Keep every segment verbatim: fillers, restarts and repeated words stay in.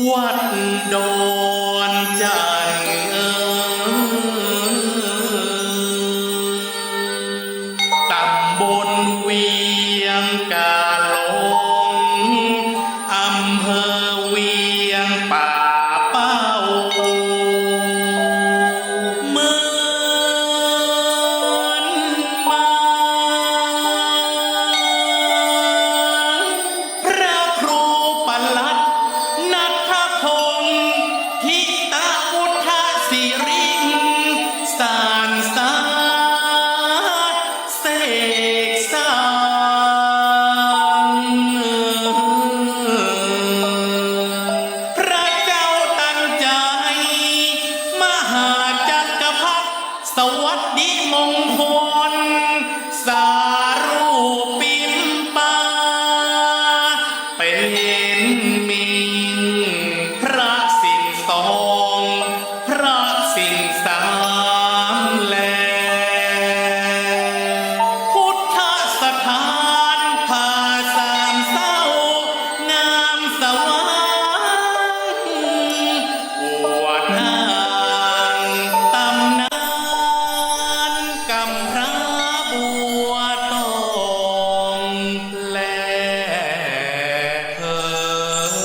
วัดดอนจันทน์เอ่ย ตำบลเวียงกาหลง อำเภอเวียงป่าเป้า เมือง พระครูปลัดนัทพงษ์ ทิตะพุทธสิริง สานสาเสกสรรค์ พระเจ้าตันใจ มหาจักรพรรดิ สวัสดิมงคล สารูปปิมปา เป๋นมิ่ง พระสิงห์สอง พระสิงห์สามแล พุทธสถานผาสามเศร้า งามสว่าง อวดอ้างตำนานกำพร้าบัวตองแลเอ่ย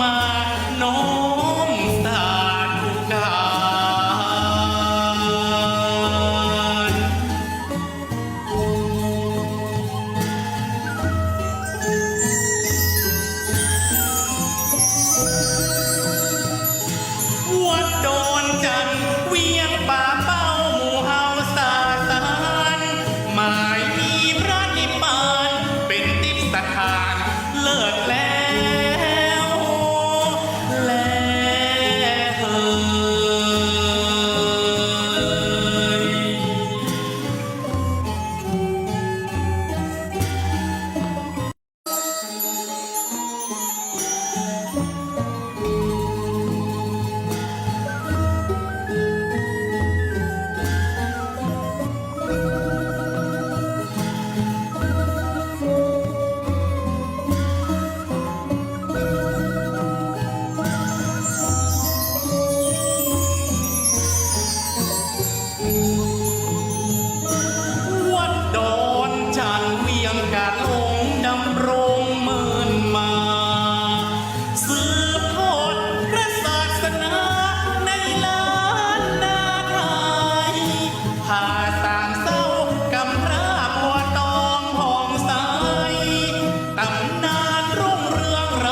มาน้อมสาธุการ วัดดอนจันทน์เวียงป่าเป้า หมู่เฮาสาสาร หมายมีพระนิพพาน เป๋นทิพย์สถาน เลิศแล้ว แลเหย วัดดอนจันทน์เวียงกาหลง ดำรงเมินมา สืบทอดพระศาสนาในล้านนาไทย ผ่าสางเศร้ากำพร้าบัวตองผ่องใส ต๋ำนานรุ่งเรืองไกล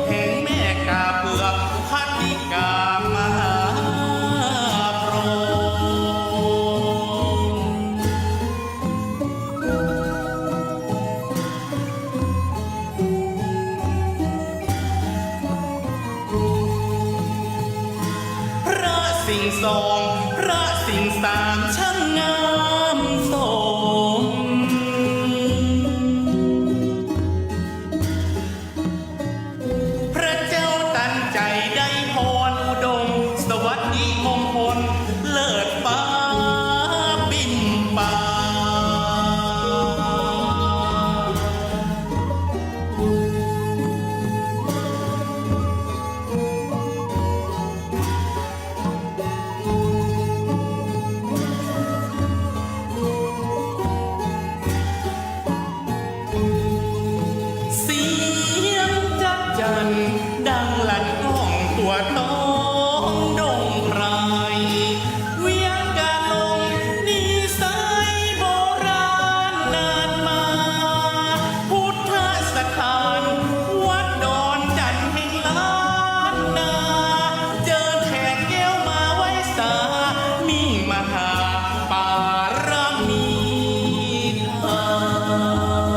แห่งแม่กาเปือก พัทธิกามหาพรหม พระสิงห์สอง พระสิงห์สาม ช่างงามสม พระเจ้าตันใจ๋ได้พรอุดม สวัสดิมงคลเลิศฟ้าปิ่นปา เสียงจ๊ะจั่นดังลั่นก้องทั่วท้องดงไพร เวียงกาหลงนิสัยโบราณนานมา พุทธสถานวัดดอนจันทน์แห่งล้านนา เจิญแขกแก้วมาไหว้สา มิ่งมหาปารมีธรรม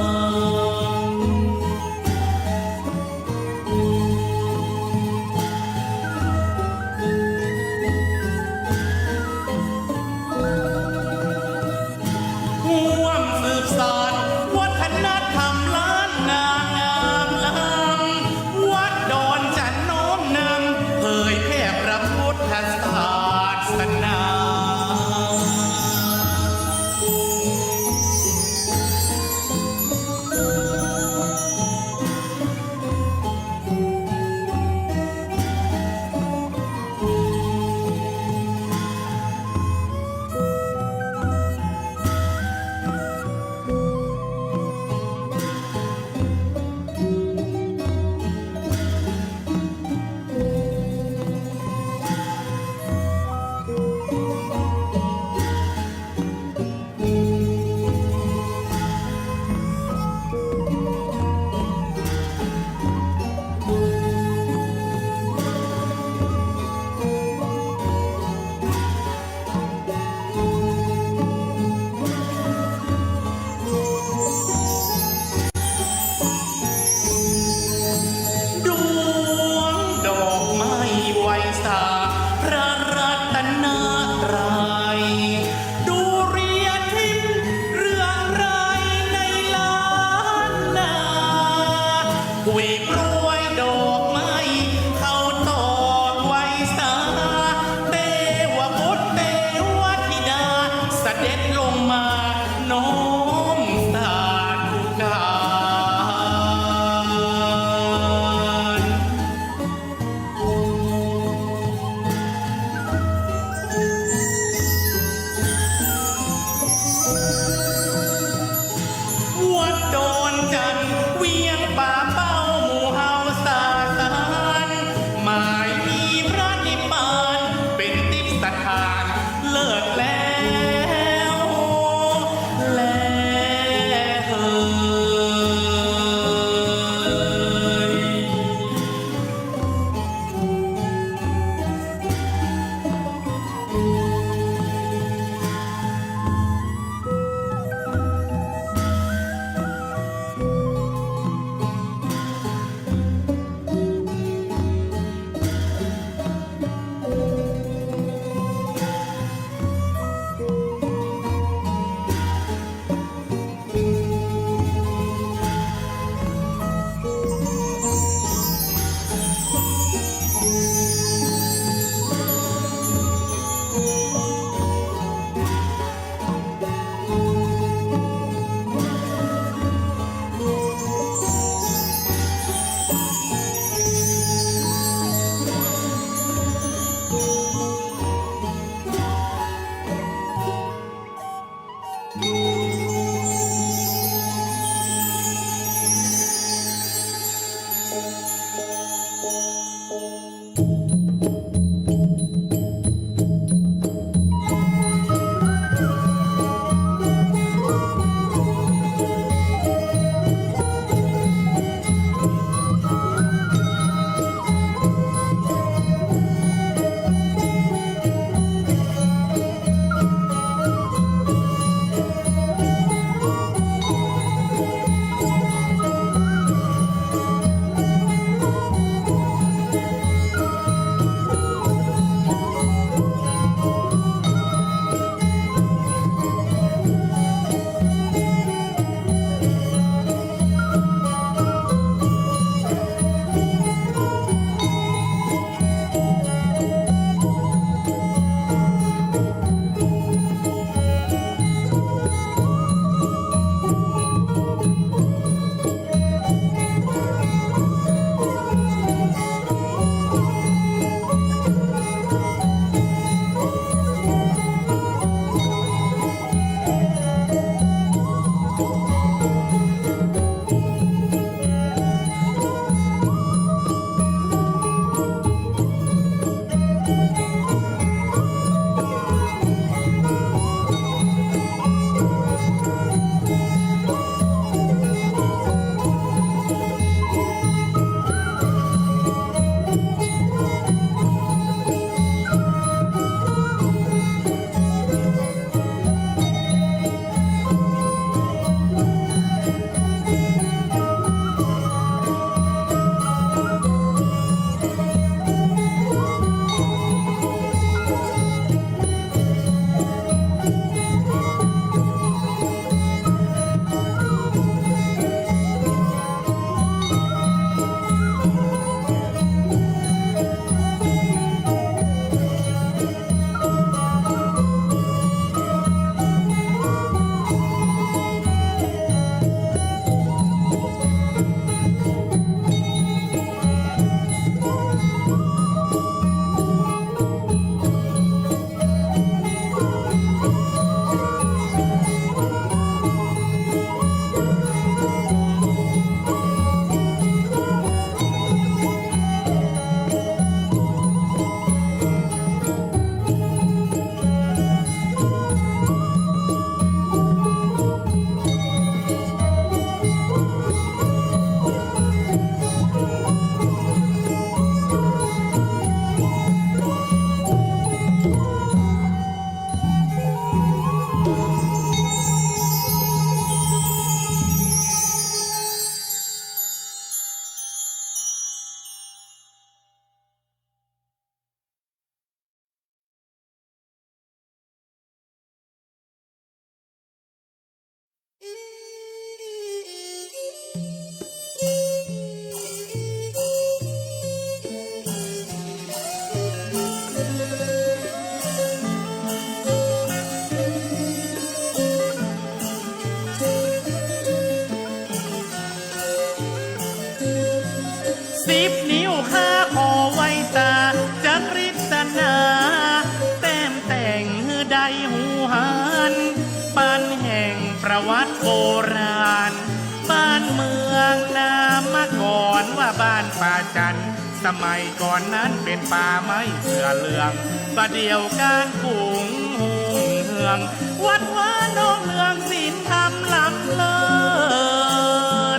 สมัยก่อนนั้นเป๋นป่าไม้เสื้อเหลือง บ่าเดี่ยวก๋านกุ่งฮุ่งเฮือง วัดวาน้องเฮืองศีลธรรมล้ำเลิ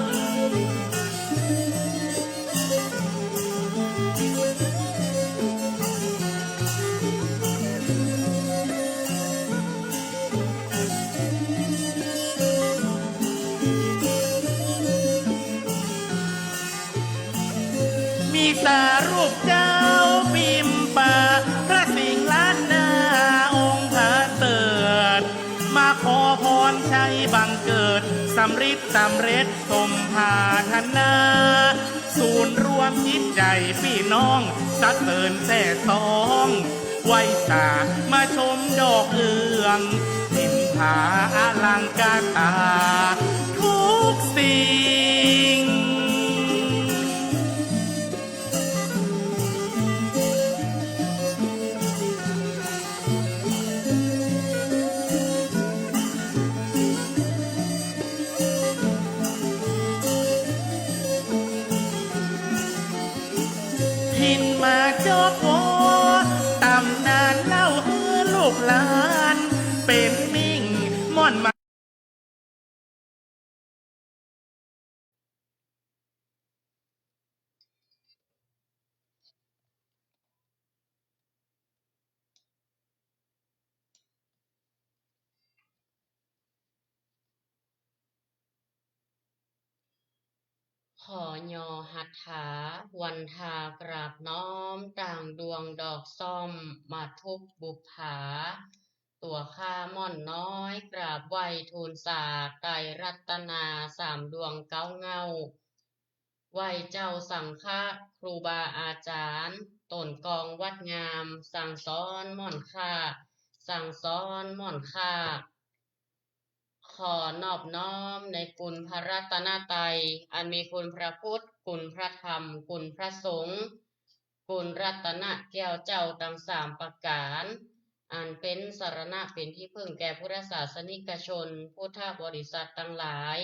ศ มีสารูปเจ้าปิมปะ พระสิงห์ล้านนาองค์ประเสริฐ มาขอพรชัยบังเกิด สำริดสำเร็จสมปรารถนา ศูนย์รวมจิตใจ๋ปี้น้อง สรรเสริญแซ่ซ้อง ไหว้สามาชมดอกเฮือง นินทาอลังการต๋าทุกสิ่ง ถิ่นมาจอกวอ ต๋ำนานเล่าหื้อลูกหลาน เป๋นมิ่งม่อนมา ขอยอหัตถา วันทากราบน้อม ต่างดวงดอกส้ม มาทุกบุปผา ตั๋วข้าม่อนน้อย กราบไหว้ทูลสา ไตรรัตนา สามดวงเก๊าเหง้า ไหว้เจ้าสังฆะ ครูบาอาจ๋ารย์ ต้นกองวัดงาม สั่งสอนม่อนข้า สั่งสอนม่อนข้า ขอนอบน้อมในคุณพระรัตนตรัย อันมีคุณพระพุทธ คุณพระธรรม คุณพระสงฆ์ คุณรัตนแก้วเจ้าตังสามประก๋าน อันเป๋นสรณะเป๋นที่พึ่งแก่พุทธศาสนิกชน พุทธบริษัทตังหลาย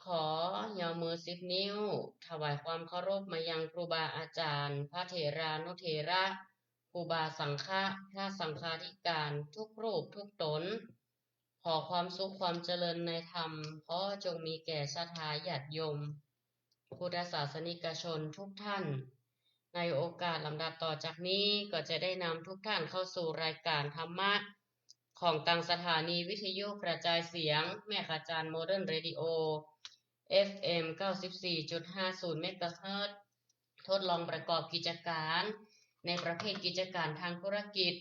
ขอยอมือสิบนิ้ว ถวายความเคารพมายังครูบาอาจ๋ารย์ พระเถรานุเถระ ครูบาสังฆะ พระสังฆาธิการทุกรูปทุกต๋น ขอความสุขความเจริญในธรรม ขอจงมีแก่ศรัทธาญาติโยม พุทธศาสนิกชนทุกท่าน ในโอกาสลำดับต่อจากนี้ก็จะได้นำทุกท่านเข้าสู่รายการธรรมะ ของตังสถานีวิทยุกระจายเสียงแม่กาจารย์ Modern Radio เอฟเอ็ม เก้าสิบสี่จุดห้าศูนย์ เมกะเฮิรตซ์ ทดลองประกอบกิจก๋านในประเภทกิจก๋านทางธุรกิจ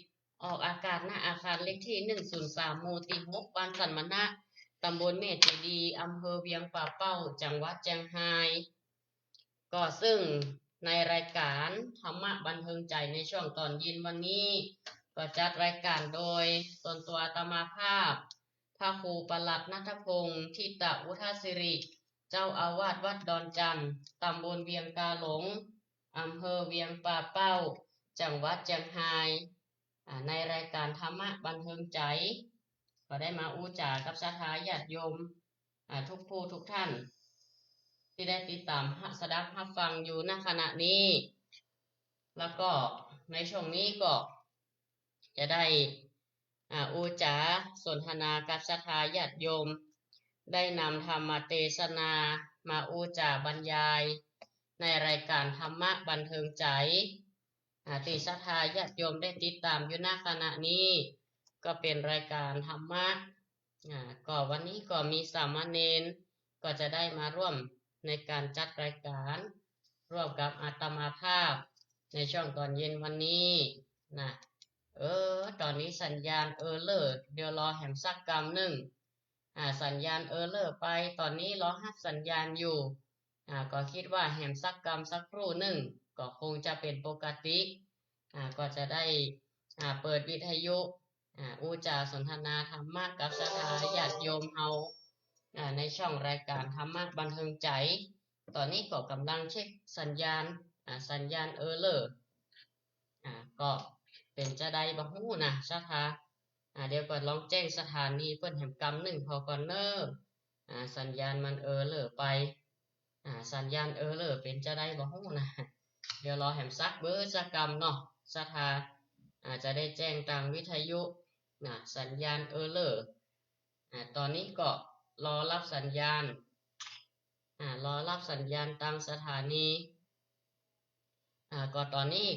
ออกอากาศ ณ อาคารเลขตี้ หนึ่งศูนย์สาม หมู่ตี้ หก บ้านสันมะนะ ต๋ำบลแม่เจดีย์ อำเภอเวียงป่าเป้า จังหวัดเจียงฮาย ก็ซึ่งในรายการธรรมะบันเทิงใจ๋ในช่วงต๋อนเย็นวันนี้ ก็จัดรายการโดยส่วนตั๋วอาตมาภาพ พระครูประหลัดณัฐพงษ์ ทิตะวุฒสิริ เจ้าอาวาสวัดดอนจันทน์ ต๋ำบลเวียงกาหลง อำเภอเวียงป่าเป้า จังหวัดเจียงฮาย อ่า ในรายการธรรมะบันเทิงใจ๋ ก็ได้มาอู้จ๋ากับศรัทธาญาติโยม อ่า ทุกผู้ทุกท่าน ตี้ได้ติดต๋ามฮับ สดับฮับฟังอยู่ ณ ขณะนี้ แล้วก็ในช่วงนี้ก็จะได้ อ่า อู้จ๋าสนทนากับศรัทธาญาติโยม ได้นำธรรมเตสนามาอู้จ๋าบรรยาย ในรายการธรรมะบันเทิงใจ๋ อ่า ตี้ศรัทธาญาติโยมได้ติดต๋ามอยู่ ณ ขณะนี้ ก็เป๋นรายการธรรมะ อ่า ก็วันนี้ก็มีสามเณร ก็จะได้มาร่วมในการจัดรายการ ร่วมกับอาตมาภาพ ในช่วงต๋อนเย็นวันนี้นะ เออ ต๋อนนี้สัญญาณเออร์เลอร์ เดี๋ยวรอแหมสักกำนึ่ง อ่า สัญญาณเออร์เลอร์ไป ต๋อนนี้รอฮับสัญญาณอยู่ อ่า ก็กึ๊ดว่าแหมสักกำสักครู่นึ่ง ก็คงจะเป๋นปกติ อ่า ก็จะได้ อ่า เปิดวิทยุ อ่า อู้จ๋าสนทนาธรรมะกับศรัทธาญาติโยมเฮา อ่า ในช่องรายการธรรมะบันเทิงใจ๋ ต๋อนนี้ก็ก่ำลังเช็คสัญญาณ อ่า สัญญาณเออร์เลอร์ อ่า ก็เป๋นจาใดบ่ฮู้นะศรัทธา อ่า เดี๋ยวก่อนลองแจ้งสถานีเปิ้นแหมกำนึ่งผ่อก่อนเน่อ อ่า สัญญาณมันเออร์เลอร์ไป อ่า สัญญาณเออร์เรอร์เป๋นจาใดบ่ฮู้นะ เดี๋ยวรอแหมสักเบอร์สักกำเนาะ ศรัทธา อ่า จะได้แจ้งตางวิทยุนะ สัญญาณเออร์เรอร์ อ่า ต๋อนนี้ก็รอฮับสัญญาณ อ่า รอฮับสัญญาณตางสถานี อ่า ก็ต๋อนนี้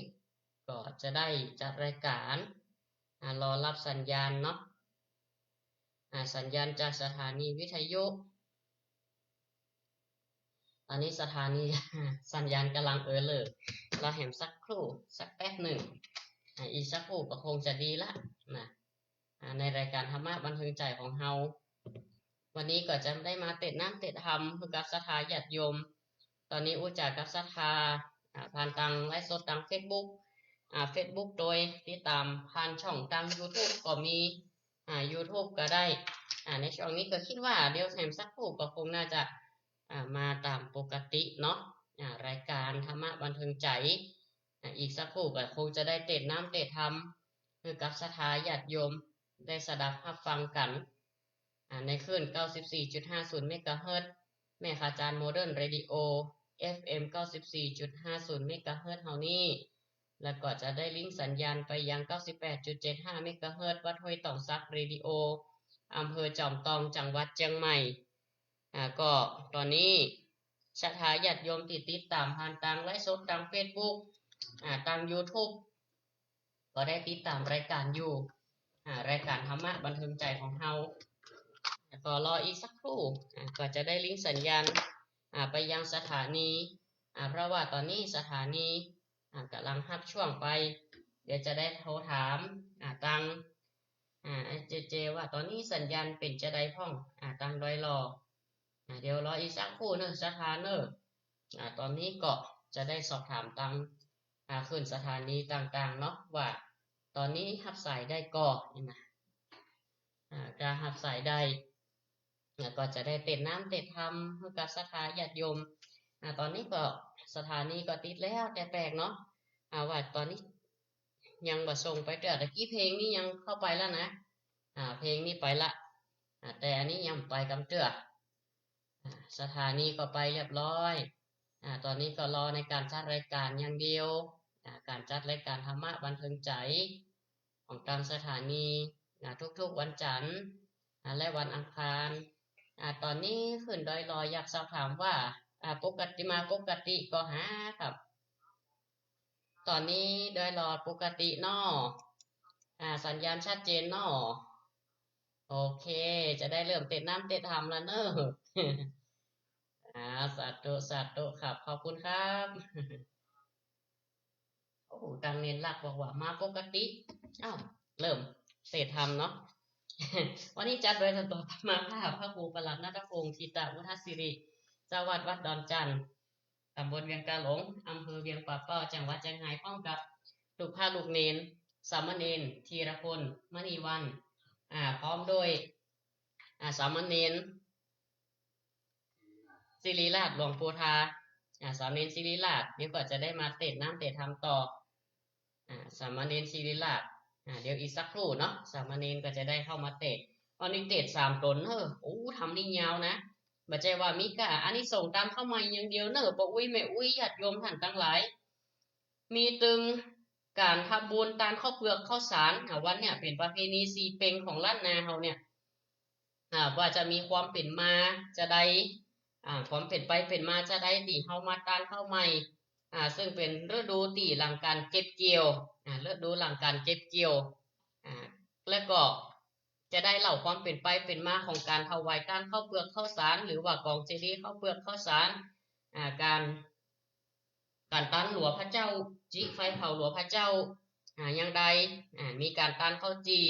ก็จะได้จัดรายก๋าน อ่า รอฮับสัญญาณเนาะ อ่า สัญญาณจากสถานีวิทยุ ต๋อนนี้สถานี สัญญาณก่ำลังเออร์เรอร์ รอแหมสักครู่ สักแป๊บนึ่ง อ่า อีกสักครู่ก็คงจะดีละนะ อ่า ในรายก๋านธรรมะบันเทิงใจ๋ของเฮา วันนี้ก็จะได้มาเตศน์น้ำเตศน์ธรรมหื้อกับศรัทธาญาติโยม ต๋อนนี้อู้จ๋ากับศรัทธา อ่า ผ่านตางไลฟ์สดตางเฟซบุ๊ก อ่า เฟซบุ๊กโดยติดต๋ามผ่านช่องตางยูทูบก็มี อ่า ยูทูบก็ได้ อ่า ในช่วงนี้ก็กึ๊ดว่าเดี๋ยวแหมสักครู่ก็คงน่าจะ อ่า มาต๋ามปกติเนาะ อ่า รายก๋านธรรมะบันเทิงใจ๋ อ่า อีกสักครู่ก็คงจะได้เตศน์น้ำเตศน์ธรรมหื้อกับศรัทธาญาติโยมได้สดับฮับฟังกั๋น อ่า ในคลื่น เก้าสิบสี่จุดห้าศูนย์ เมกะเฮิรตซ์ แม่ขจารย์โมเดิร์นเรดิโอ เอฟเอ็ม เก้าสิบสี่จุดห้าศูนย์ เมกะเฮิรตซ์ เฮานี้ แล้วก็จะได้ลิงก์สัญญาณไปยัง เก้าสิบแปดจุดเจ็ดห้า เมกะเฮิรตซ์ วัดห้วยตองสักเรดิโอ อำเภอจอมตอง จังหวัดเจียงใหม่ อ่า ก็ต๋อนนี้ศรัทธาญาติโยมตี้ติดต๋ามผ่านตางไลฟ์สดตางเฟซบุ๊ก อ่า ตางยูทูบ ก็ได้ติดต๋ามรายก๋านอยู่ อ่า รายก๋านธรรมะบันเทิงใจ๋ของเฮา แล้วก็รออีกสักครู่ อ่า ก็จะได้ลิงก์สัญญาณ อ่า ไปยังสถานี อ่า เพราะว่าต๋อนนี้สถานี อ่า ก่ำลังฮับช่วงไป เดี๋ยวจะได้โทรถาม อ่า ตาง อ่า เจเจ ว่าต๋อนนี้สัญญาณเป๋นจาใดพ่อง อ่า ตางดอยหล่อ อ่า เดี๋ยวรออีกสักครู่เน่อ ศรัทธาเน่อ อ่า ต๋อนนี้ก็จะได้สอบถามตาง อ่า คลื่นสถานีต่างๆ เนาะ ว่าต๋อนนี้ฮับสายได้ก่อ นี่นะ อ่า ถ้าฮับสายได้ แล้วก็จะได้เตศน์น้ำเตศน์ธรรมหื้อกับศรัทธาญาติโยม อ่า ต๋อนนี้ก็สถานีก็ติดแล้ว แต่แปลกเนาะ อ่า ว่าต๋อนนี้ยังบ่ส่งไปเตื้อ ตะกี้เพลงนี้ยังเข้าไปแล้วนะ อ่า เพลงนี้ไปละ อ่า แต่อันนี้ยังไปกำเตื้อ อ่า สถานีก็ไปเรียบร้อย อ่า ต๋อนนี้ก็รอในก๋านจัดรายก๋านอย่างเดียว อ่า ก๋านจัดรายก๋านธรรมะบันเทิงใจ๋ของตางสถานี อ่า ทุกๆ วันจันทร์ อ่า และวันอังคาร อ่า ต๋อนนี้คลื่นดอยหล่ออยากสอบถามว่า อ่า ปกติ มาปกติก่อหาครับ ต๋อนนี้ดอยหล่อปกติเนาะ อ่า สัญญาณชัดเจนเนาะ โอเค จะได้เริ่มเตศน์น้ำเตศน์ธรรมแล้วเน่อ อ่า สาธุ สาธุครับ ขอบคุณครับ โอ้โห ตางเณรลักษณ์บอกว่ามาปกติ อ้าว เริ่มเตศน์ธรรมเนาะ วันนี้จัดโดยท่านต่อมา พระ พระครูประหลัดณัฐพงษ์ ธีตะวุฒสิริ เจ้าวัดวัดดอนจันทน์ ต๋ำบลเวียงกาหลง อำเภอเวียงป่าเป้า จังหวัดเจียงใหม่ พร้อมกับลูกพระลูกเณร สามเณร ธีรพล มณีวรรณ อ่า พร้อมด้วย อ่า สามเณร ศิริราช หลวงปู่ทา อ่า สามเณร ศิริราช เดี๋ยวก็จะได้มาเตศน์น้ำเตศน์ธรรมต่อ อ่า สามเณร ศิริราช อ่า เดี๋ยวอีกสักครู่เนาะ สามเณรก็จะได้เข้ามาเตศน์ อันนี้เตศน์สามต๋นเน่อ โอ้ ธรรมนี่ยาวนะ บ่ใจ้ว่ามีก้าอานิสงส์ตานเข้าใหม่อย่างเดียวเน่อ ป้ออุ๊ยแม่อุ๊ย ญาติโยมท่านตังหลาย มีตึงก๋านทำบุญตานข้าวเปลือกข้าวสาร อ่า วันเนี้ยเป๋นประเพณีสี่เป็งของล้านนาเฮาเนี่ย อ่า ว่าจะมีความเป๋นมาจาใด อ่า ความเป๋นไปเป๋นมาจาใดตี้เฮามาตานข้าวใหม่ อ่า ซึ่งเป๋นฤดูตี้หลังก๋านเก็บเกี่ยว อ่า ฤดูหลังก๋านเก็บเกี่ยว อ่า แล้วก็จะได้เล่าความเป๋นไปเป๋นมาของก๋านถวายตานข้าวเปลือกข้าวสาร หรือว่ากองเจดีย์ข้าวเปลือกข้าวสาร อ่า ก๋าน ก๋านตานหลัวพระเจ้า จี๊ไฟเผาหลัวพระเจ้า อ่า อย่างใด อ่า มีก๋านตานข้าวจี่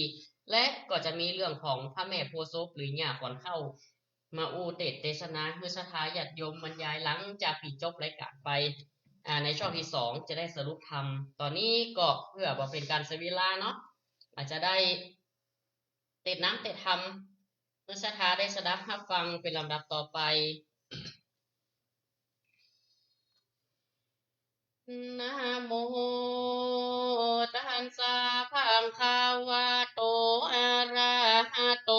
และก็จะมีเรื่องของพระแม่โพธิ์ศพหรือย่าขวัญข้าว มาอู้เตสน์เตสนาหื้อศรัทธาญาติโยมบรรยายหลังจากตี้จบรายก๋านไป อ่า ในช่วงตี้สองจะได้สรุปธรรม ต๋อนนี้ก็เปื้อบ่เป๋นก๋านเสียเวลาเนาะ อาจจะได้ เตสน์น้ำเตสน์ธรรม หื้อศรัทธาได้สดับฮับฟังเป๋นลำดับต่อไป นะโม ตัสสะ ภะคะวะโต อะระหะโต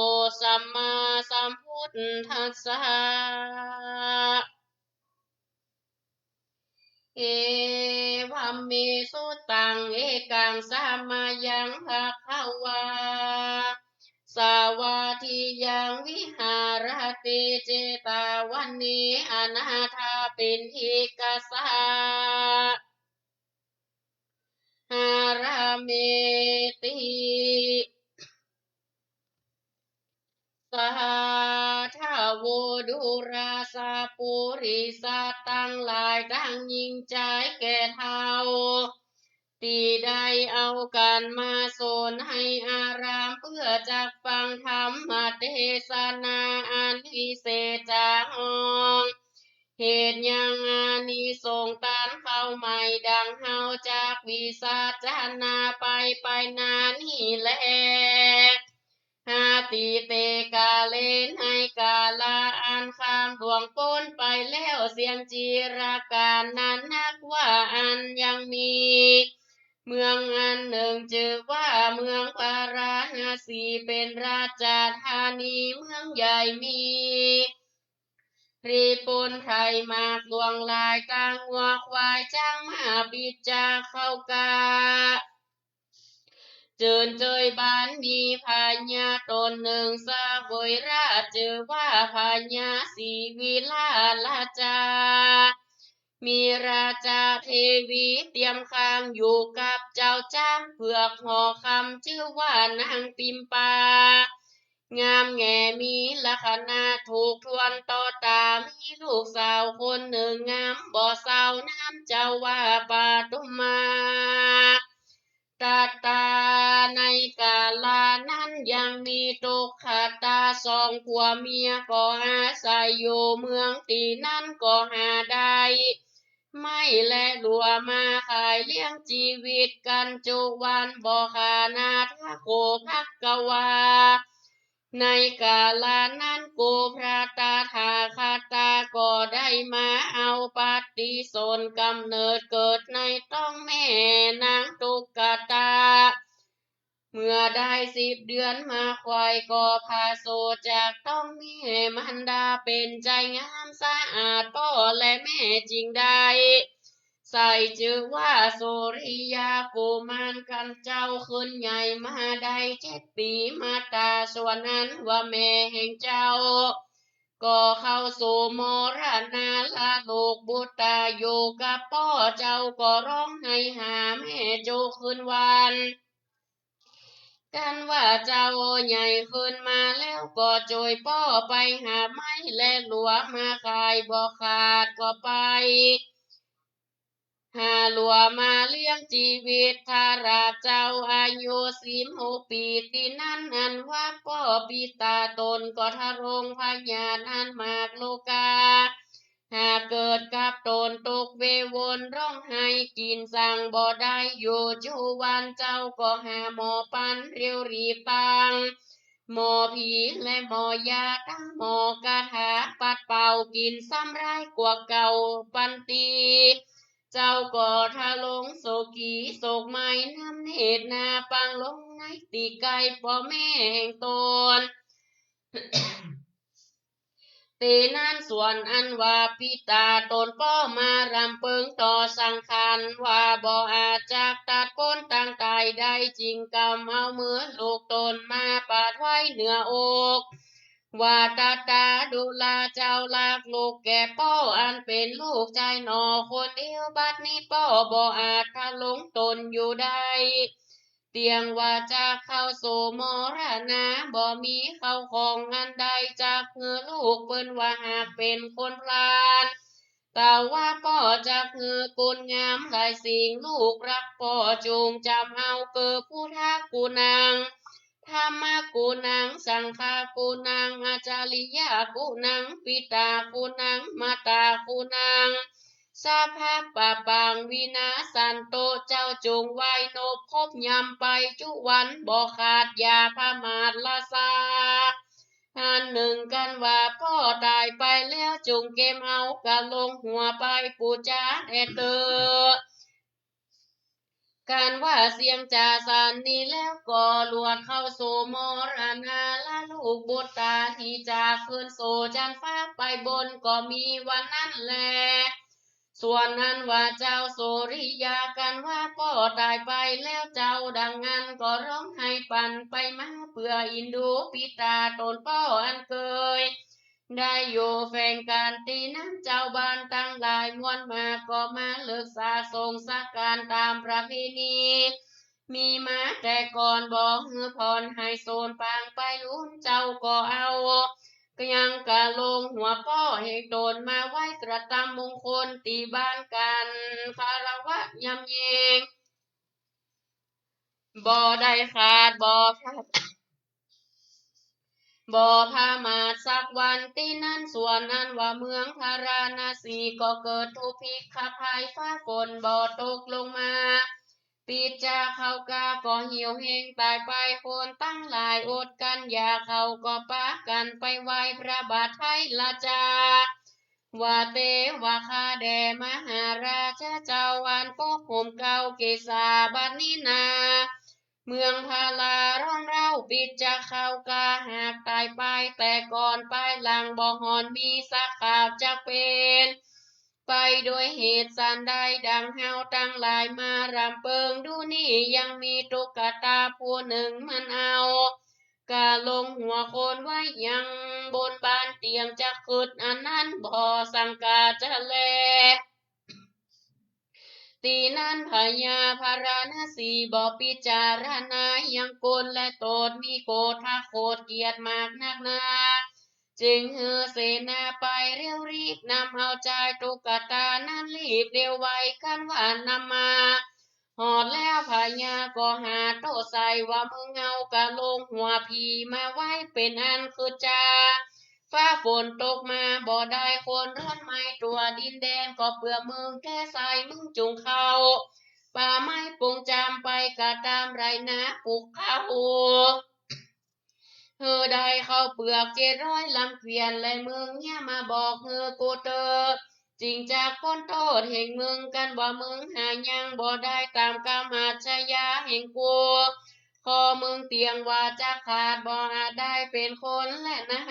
สัมมาสัมพุทธัสสะ เอวัมเม สุตัง เอกัง สะมะยัง ภะคะวา สาวัตถิยัง วิหารติ เจตาวัณเณ อนาถาปิณฑิกะ สะหะ หะระเมติ สาธะโว ดูราสะ ปุริสะตังหลาย ตังญิงจายแก่เฒ่า ตี้ได้เอากั๋นมาสนในอาราม เปื้อจักฟังธรรมเตสนาอันวิเศษจ๋าห้อง เหตุยังอานิสงส์ตันเข้าใหม่ ดังเฮาจักวิสัชนาไปไปนานี้แล หาติเต กาเล ในกาละอันข้ามล่วงป๊นไปแล้ว เสี้ยงจิรกาลนั้นนักว่าอันยังมี เมืองอันนึ่งจื้อว่าเมืองพาราณสี เป๋นราชธานีเมืองใหญ่ มี ริปุนไทยมากหลวงหลาย ตังงัวควายจ๊างม้า ปิจจาเข้ากา เจิญเจยบาน มีพญาต๋นนึ่งเสวยราช จื้อว่าพญาศรีวิลาลาจา มีราชาเทวีเตียมข้างอยู่กับเจ้าจ๊างเผือกหอคำ จื้อว่านางปิมปา งามแง่มีลักษณะถูกถ้วนต่อต๋า มีลูกสาวคนนึ่งงามบ่เศร้า นามเจ้าว่าปทุมมา ตัตตา ในกาละนั้นยังมีตุกขตา สองผัวเมียก็อาศัยอยู่เมืองตี้นั้น ก็หาได้ ไม้และลัวมาขายเลี้ยงจีวิตกั๋นจุวัน บ่ขานาถะโข ภะคะวา ในกาละนั้นกูพระตถาคตาก็ได้มาเอาปฏิสนธิก๋ำเนิดเกิดในต๊องแม่นางตุกขตา เมื่อได้สิบเดือนมาควายก็ผะโสดจากต๊องแม่มารดา เป๋นใจ๋งามสะอาด ป้อและแม่จึงได้ ใส่จื้อว่าสุริยากุมาร ครั้นเจ้าขึ้นใหญ่มาได้เจ็ดปี๋ มาต๋าส่วนอันว่าแม่แห่งเจ้า ก็เข้าสู่มรณาละโลก บุตตาอยู่กับป้อ เจ้าก็ฮ้องไห้หาแม่จุคืนวัน ครั้นว่าเจ้าใหญ่ขึ้นมาแล้วก็จ้วยป้อไปหาไม้และลัวมาขาย บ่ขาดก็ไป หาลัวมาเลี้ยงจีวิต ตราบเจ้าอายุสิบหกปี๋ ตี้นั้นอันว่าป้อปิตาต๋นก็ทรงพยาธิอันมากโลกา หากเกิดกับต๋นตกเววนฮ้องไห้ กิ๋นสังบ่ได้อยู่จุวัน เจ้าก็หาหมอปันเร็วรีบปัง หมอผีและหมอยาตังหมอคาถาปัดเป่า กิ๋นซ้ำร้ายกว่าเก่าปันตี้ เจ้าก็ทรงโศกีโศกไหม้น้ำเนตรนา ปางลงในตี้ใก้ป้อแม่แห่งต๋น ตี้นั้นส่วนอันว่าปิตาต๋นป้อมารำเปิงต่อสังขาร ว่าบ่อาจจักตัดป๊นตังต๋ายได้ จึงกำเอามือลูกต๋นมาปาดไว้เหนืออก ว่า ตัตตา ดูราเจ้ารักลูกแก่ป้ออันเป๋นลูกจายหน่อคนเดียว บัดนี้ป้อบ่อาจทรงต๋นอยู่ได้ เตียงว่าจักเข้าสู่มรณา บ่มีเข้าของอันใดจักหื้อลูก เปิ้นว่าหากเป๋นคนพลาล แต่ว่าป้อจักหื้อคุณงามหลายสิ่ง ลูกรักป้อจุ่งจ๋ำเอา คือพุทธคุณัง ธัมมคุณัง สังฆคุณัง อาจาริยคุณัง ปิตาคุณัง มาตาคุณัง สัพพะปะปัง วินาสสันตุ เจ้าจุ่งไหว้นบคบยำไปจุวัน บ่ขาดอย่าประมาทละซา อันนึ่งกันว่าป้อต๋ายไปแล้ว จุ่งเก็บเอากะโหลกหัวไปปู๋จาแด่เต๊อะ กันว่าเสี้ยงจ๋าสันนี้แล้วก็ลวดเข้าสู่มรณาละโลก บุตตาหนีจากขึ้นสู่จั๊นฟ้าไปบน ก็มีวันนั้นแล ส่วนอันว่าเจ้าสุริยาครันว่าป้อต๋ายไปแล้ว เจ้าดังอั้นก็ฮ้องไห้ปั่นไปมา เปื้ออินดูปิตาต๋นป้ออันเกยได้อยู่แฝงกั๋นตี้นั้น เจ้าบ้านตังหลายมวลมากก็มาเลิกษาสงฆ์สักก๋านต๋ามประเพณี มีมาแต่ก่อน บ่หื้อผ่อนหื้อสูญปางไปลูน เจ้าก็เอายังกะโหลงหัวป้อแห่งต๋นมาไหว้กระตำมงคลตี้บ้านกั๋น คารวะยำเยง บ่ได้ขาด บ่พลาด บ่ประมาทสักวันตี้นั้น ส่วนอันว่าเมืองพาราณสีก็เกิดทุพพิกขภัย ฟ้าฝนบ่ตกลงมา ปิจจาเขากาก็หิวแฮงต๋ายไป คนตังหลายอดกั๋นอยาก เขาก็ปากั๋นไปไหว้พระบาทไทยราชา ว่าแต่ว่าข้าแด่มหาราชาเจ้า อันปกคุมเกล้าเกศาบัดนี้นา เมืองพาราร้องเร้า ปิจจาเขากาหากต๋ายไปแต่ก่อน ปายหลังบ่ห่อนมีสภาพจักเป๋นไปโดยเหตุสันใด ดังเฮาตังหลายมารำเปิงดูนี้ ยังมีตุ๊กตาผู้นึ่งมันเอากะโหลงหัวคนไว้ยังบนบานเตียง จักกึ๊ดอันนั้นบ่สังกาจะแล ตี้นั้นพญาพาราณสีบ่ปิจารณายังคนและโตษ มีโกธาโขดเกลียดมากนักหนา จึงหื้อเสนาไปเร็วรีบนำเอาจายตุ๊กตานั้นรีบเร็วไว ครั้นว่านำมาฮอดแล้วพญาก็หาโต้ใส่ว่า มึงเอากะโหลงหัวผีมาไว้เป๋นอันคือจา ฟ้าฝนตกมาบ่ได้ คนร้อนไหม้ทั่วดินแดน ก็เปื้อมึงแก้ไส้ มึงจุ่งเข้าป่าไม้ปงจำ ไปกระตำไร่นาปลูกข้าว หื้อได้ข้าวเปลือกเจ็ดร้อยลำเกวียน และมึงเหียมาบอกหื้อกูเต๊อะ จึงจักป๊นโต้ษแห่งมึง กันว่ามึงหายังบ่ได้ต๋ามกำอาชญาแห่งกู ข้อมึงเตียงว่าจะขาด บ่อาจได้เป๋นคนแลนา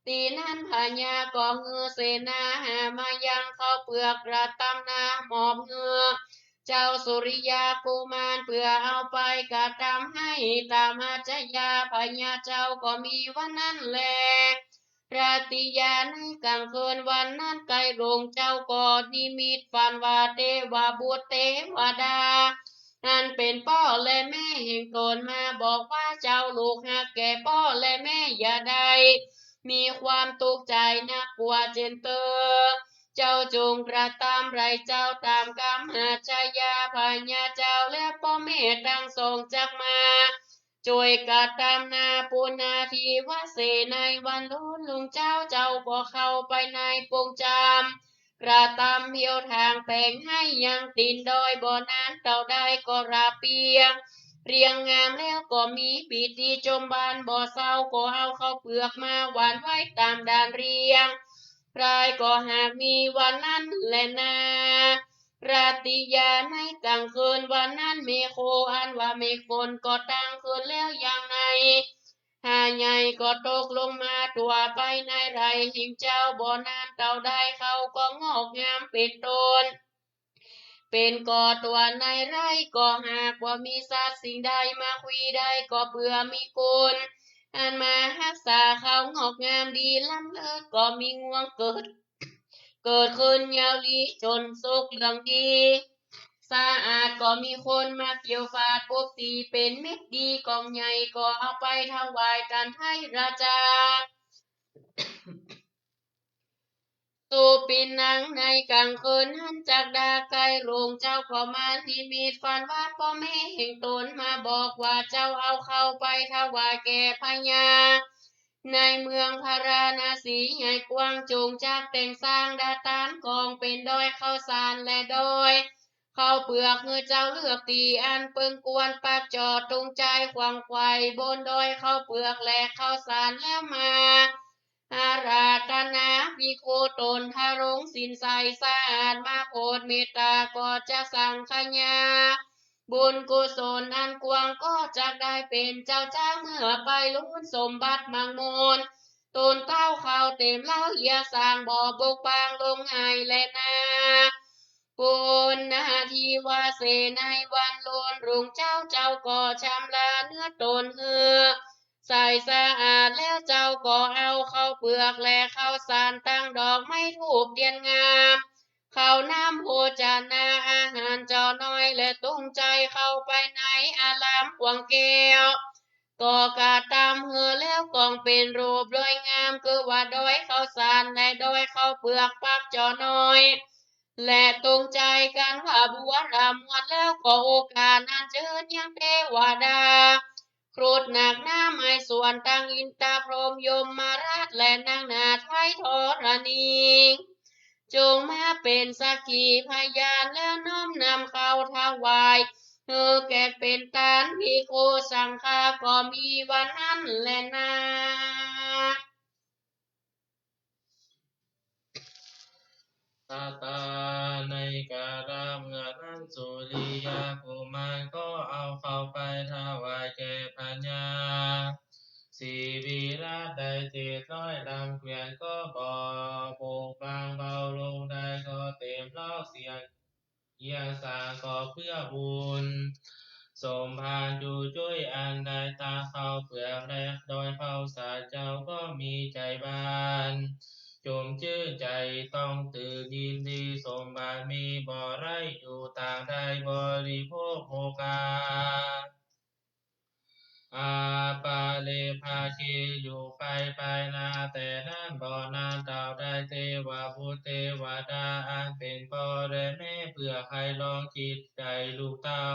ตี้นั้นพญาก็หื้อเสนาหามายังข้าวเปลือกกระตำนามอบหื้อเจ้าสุริยากุมาร เปื้อเอาไปกระตำไฮ่ต๋ามอาชญา พญาเจ้าก็มีวันนั้นแล ราตรียาในกลางคืนวันนั้น ใก้โหลงเจ้าก็นิมิตฝันว่าเตวบุตรเตวดา อันเป๋นป้อและแม่แห่งต๋นมาบอกว่า เจ้าลูกฮักแก่ป้อและแม่อย่าได้มีความตุ๊กข์ใจ๋นักกั๋วเจ๋นเต๊อะ เจ้าจงกระตำไร่เจ้าต๋ามกำอาชญา พญาเจ้าและป้อแม่ตังสองจักมา จ้วยกระตำนาปุณณาทิวเสน ในวันลูนลุ่งเจ๊า เจ้าก็เข้าไปในปงจำ กระตำเหี่ยวถางแป๋งไฮ่ยังตี๋นดอย บ่นานเต้าใดก็ระเปียงเรียงงาม แล้วก็มีปีติจมบานบ่เศร้า ก็เอาข้าวเปลือกมาหว่านไว้ต๋ามด่านเรียง พรายก็หากมีวันนั้นแลนา ราตรียาในกลางคืนวันนั้น แม่โคอันว่าแม่ฝนก็ตั้งขึ้นแล้วอย่างใน หาใหญ่ก็ตกลงมาทั่วไปในไร่แห่งเจ้า บ่นานเต้าใดเขาก็งอกงามเป๋นต้น เป๋นก่อตั๋วในไร่ ก็หากว่ามีสัตว์สิ่งใดมาคุยได้ ก็เปื้อมีกุณอันมาฮักษาเขางอกงามดีล้ำเลิศ ก็มีงวงเกิด เกิดขึ้นยาวดีจ๋นสุกเหลืองดี สะอาด ก็มีคนมาเกี่ยวฝาดปุ๊บ ตี้เป๋นเม็ดดีกองใหญ่ ก็เอาไปถวายตันไทยราชา สุปินนัง ในกลางคืนนั้นจักดาใก้โหลงเจ้าก็มานิมิตฝันว่าป้อแม่แห่งต๋นมาบอกว่า เจ้าเอาเข้าไปถวายแก่พญา ในเมืองพาราณสีใหญ่กว้าง จงจักแต่งสร้างดาตานกองเป๋นดอยข้าวสารและดอยข้าวเปลือก หื้อเจ้าเลือกตี้อันเปิงควร ปักจอดตรงใจ๋ขวังไขว่บนดอยข้าวเปลือกและข้าวสารแล้วมา อาราธนาภิกขุต๋นทรงศีลใสสะอาด มาโผดเมตตาก็จะสังขยา บุญกุศลอันกว้างก็จักได้เป๋นเจ้าจ้า เมื่อไปลูนสมบัติมั่งมูล ตนเต้าเข้าเต๋มเล้าเยียะสร้างบ่อปกปังลงไหแลนา ปุณณทิวาเส ในวันโลนรุ่งเจ๊า เจ้าก็ชำระเนื้อตนหื้อใสสะอาดแล้ว เจ้าก็เอาข้าวเปือกและข้าวสารตั้งดอกไม้ธูปเตียนงาม ข้าวน้ำโภชนาอาหารเจ้าน้อย และตรงใจ๋เข้าไปในอารามกว้างแก้ว ก็กระตำหื้อแล้วก่องเป๋นรูปดอยงาม คือว่าดอยข้าวสารและดอยข้าวเปือกปักเจ้าน้อย และตรงใจ๋กั๋นว่าบัวระมวล แล้วก็โอกาสนั้นเจิญยังเตวดา ครุฑหนักหนาไม้ส่วนตังอินทร์พรหมยมราชและนางนาถไท้ธรณี จงมาเป๋นสักขีพยานแล้วน้อมนำข้าวถวาย หื้อแก่เป๋นตานภิกขุสังฆา ก็มีวันนั้นแลนา ตาตา ในกาละเมื่อนั้นสุริยะกุมารก็เอาข้าวไปถวายแก่พญาศรีวิราชได้เศษน้อยลำเกวียนก็บ่ปกปังเบาลงได้ก็เต๋มลอกเสียง เยียะสร้างก็เปื้อบุญสมภารจุจุ้ยอันได้ตากข้าวเปือกและดอยข้าวสาร เจ้าก็มีใจ๋บานจมจื้นใจ๋ต้องตื่นยินดี สมบัติมีบ่ไร้อยู่ต่างได้บริโภคโภคา อาปาเลภาคีอยู่ไปไปนา แต่นั้นบ่นานเต้าได้เตวบุตรเตวดาอันเป๋นป้อและแม่เปื้อใค่ลองจิตใจ๋ลูกเต้า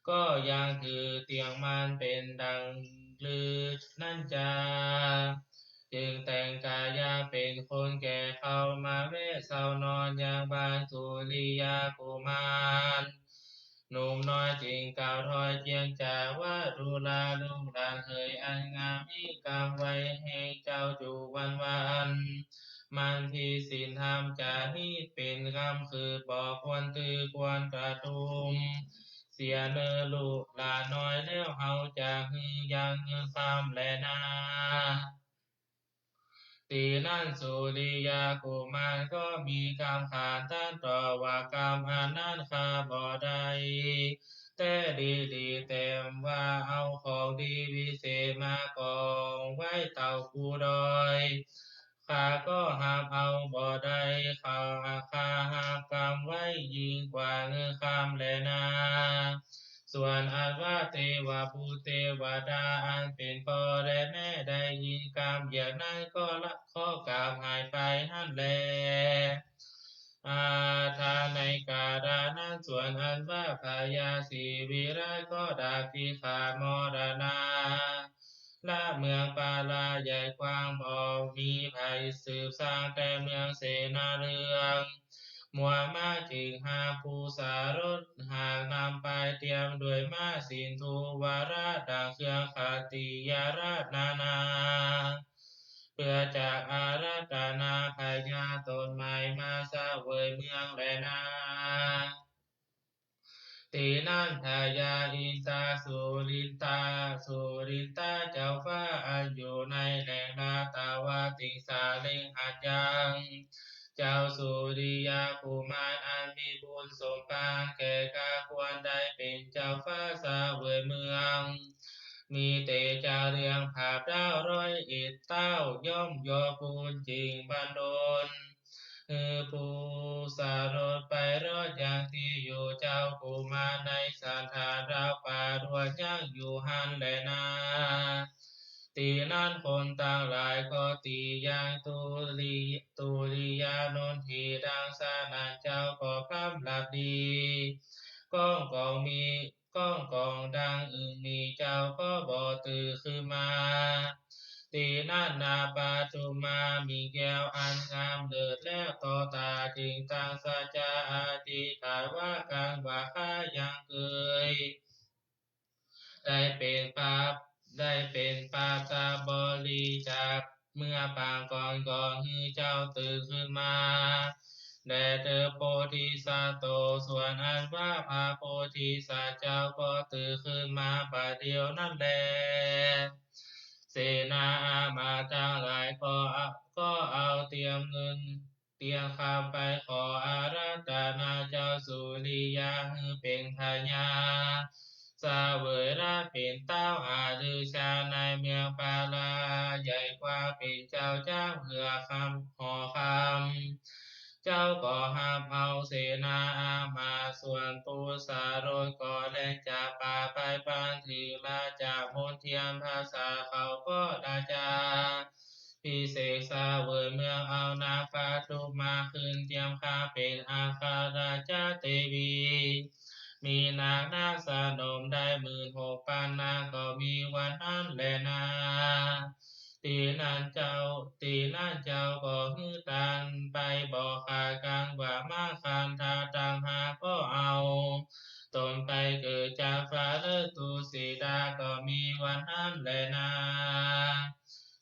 ก็ยังถือเตี้ยงมั่นเป๋นดังลือนั้นจา จึงแต่งกายะเป๋นคนแก่เข้ามาแวะเซานอนยังบ้านสุริยะกุมาร หนุ่มน้อยจึงกล่าวถ้อยเจียงจ๋าว่า ดูราลูกหลานเหย อันงามยิ่งกำไว้แห่งเจ้าจุวันวัน มันผิดศีลธรรมจา นี่เป๋นกรรมคือบ่ควรถือควรกระทุ้มเสียเน่อลูกหลานน้อย แล้วเฮาจะหื้อยังเงินคำแลนา ตี้นั้นสุริยะกุมารก็มีกำขานตันต่อว่า กรรมอันนั้นข้าบ่ได้แต๊ดีดี แต่ว่าเอาของดีวิเศษมากองไว้เต้ากูดอย ข้าก็ฮับเอาบ่ได้ ข้า ข้าฮับกำไว้ยิ่งกว่าเงินคำแลนา ส่วนอันว่าเตวบุตรเตวดาอันเป๋นป้อและแม่ได้ยินกำอย่างนั้นก็ละ ก็กราบหายไปหั้นแล อาทา ในกาละนั้นส่วนอันว่าพญาศรีวิราชก็ดับพิขาดมรณา ละเมืองปาลาใหญ่กว้างบ่มีใผสืบสร้างแต่เมืองเสนาเรือง หมู่ม้าจึงหาผู้สารถหากนำไปเตรียมด้วยม้าสินธุวาระดังเครื่องขัตติยราชนานา เปื้อจะอาราธนาพญาต๋นใหม่มาเสวยเมืองแลนา ตี้นั้นพญาอินทาสุรินตา สุรินตาเจ้าฟ้าอันอยู่ในแหล่งนาตาวติงสาเล็งหัดยัง เจ้าสุริยะกุมารอันมีบุญสมปรางแก่กล้าควรได้เป๋นเจ้าฟ้าเสวยเมือง มีเตจาเรืองผาบดาวร้อยเอ็ดเต้า ย่อมยอบุญจิ่งบันดล หื้อผู้สารถไปรอดยังตี้อยู่เจ้ากุมารในสันฐานดาวป่าดวงยังอยู่หั้นแลนา ตี้นั้นคนตังหลายก็ตี้ยังตุลี ตุลียานนทีดังสนั่น เจ้าก็พร่ำหลับดี ก้องกองมี ก้องกองดังอึ่งมี เจ้าก็บ่ตื่นขึ้นมา ตี้นั้นนาปทุมาหมีแก้วอันงามเลิศแล้วต่อต๋า จึงตั้งสัจจะอธิษฐานว่า กังวาข้ายังเกย ได้เป๋นปา ได้เป๋นปาตาบริจาคเมื่อปางก่อน ก็หื้อเจ้าตื่นขึ้นมาแด่เถิดโพธิสัตว์โต ส่วนอันว่าพระโพธิสัตว์เจ้าก็ตื่นขึ้นมาบัดเดี๋ยวนั้นแล เสนาอามาตย์ตังหลายก็ ก็เอาเตรียมเงิน เตรียมคำไปขออาราธนาเจ้าสุริยะหื้อเป๋นพญา เสวยราชย์เป๋นเต๊าอาลือชาในเมืองปาลา ใหญ่ความเป๋นเจ้าจ๊างเฮือคำ หอคำ เจ้าก็ฮับเอาเสนาอามาตย์ ส่วนปุสารถก็แล่นจากป่าไป ปันถึงราชมณฑี ภาษาเขาก็ราชา ภิเษกเสวยเมือง เอานางปทุมมาขึ้นเตียมครองเป๋นอัครราชเทวี มีนางนาคสนมได้หมื่นหกปันนาง ก็มีวันนั้นแลนา ตี้นั้นเจ้า ตี้นั้นเจ้าก็หื้อต้านไปบ่ขาดกั๋นว่า มัคคันธาตังห้าก็เอาตนไปเกิดจันทร์ฟ้าเลิศตุสิตา ก็มีวันนั้นแลนา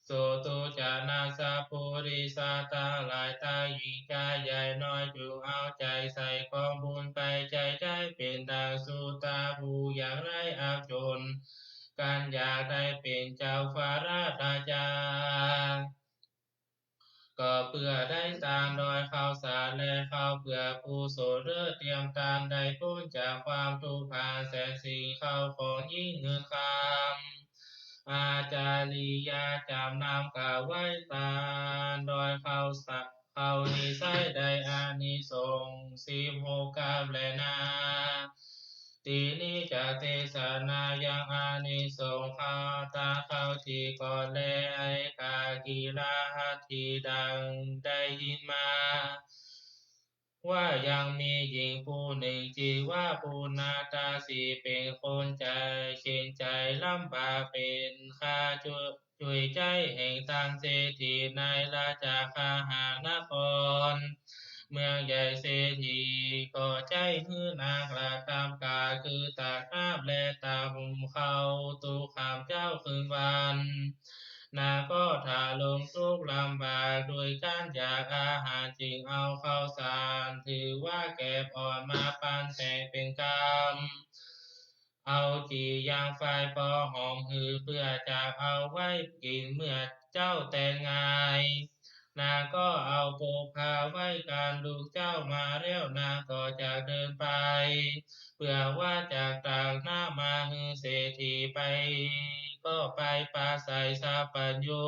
สุตุจานาสัพปุริสาตังหลาย ตังหญิงจายใหญ่น้อย จุ่งเอาใจ๋ใส่กองบุญไป ใจ๋ได้เป๋นดังสุตาผู้อยากไร้อับจ๋น กันอยากได้เป๋นเจ้าฟ้าราชา ก็เปื้อได้ตานดอยข้าวสารและข้าวเปลือก กุศลเลิศเตรียมตาน ได้ป๊นจากความทุกข์ภัยแสนสิ่ง ข้าวของยิ่งเงินคำ อาจาริยะจำนำกล่าวไว้ตานดอยข้าวสะ ข้าวนี้ไซร้ได้อานิสงส์สิบหกกับแลนา ตี้นี้จะเตสนายังอานิสงส์ข้าว ตานข้าวตี้ก่อนแล เอกากีรหัตถีดังได้ยินมา ว่ายังมีหญิงผู้นึ่งจื้อว่าปุณณตาสี เป๋นคนใจ๋เข็ญใจ๋ลำบาก เป๋นข้าจุ จุ้ยใจ๊แห่งต้านเศรษฐีในราชคหานคร เมืองใหญ่ เศรษฐีก็ใจ๊หื้อนางกระทำก๋านคือตักน้ำและตำข้าวตุ๊กค่ำเจ๊าคืนวัน นางก็ทารุณตุ๊กข์ลำบากด้วยก๋านอยากอาหาร จึงเอาข้าวสารถือว่าแกบอ่อนมาปันแต่งเป๋นกำ เอาจี่ยังไฟปอหอมหือ เปื้อจะเอาไว้กิ๋นเมื่อเจ๊าแต่งงาน นางก็เอาโภคาไว้ก๋าน ลูกเจ๊ามาแล้ว นางก็จะเดินไป เปื้อว่าจะตักน้ำมาหื้อเศรษฐีไป ก็ไปปราศรัยสัพพัญญู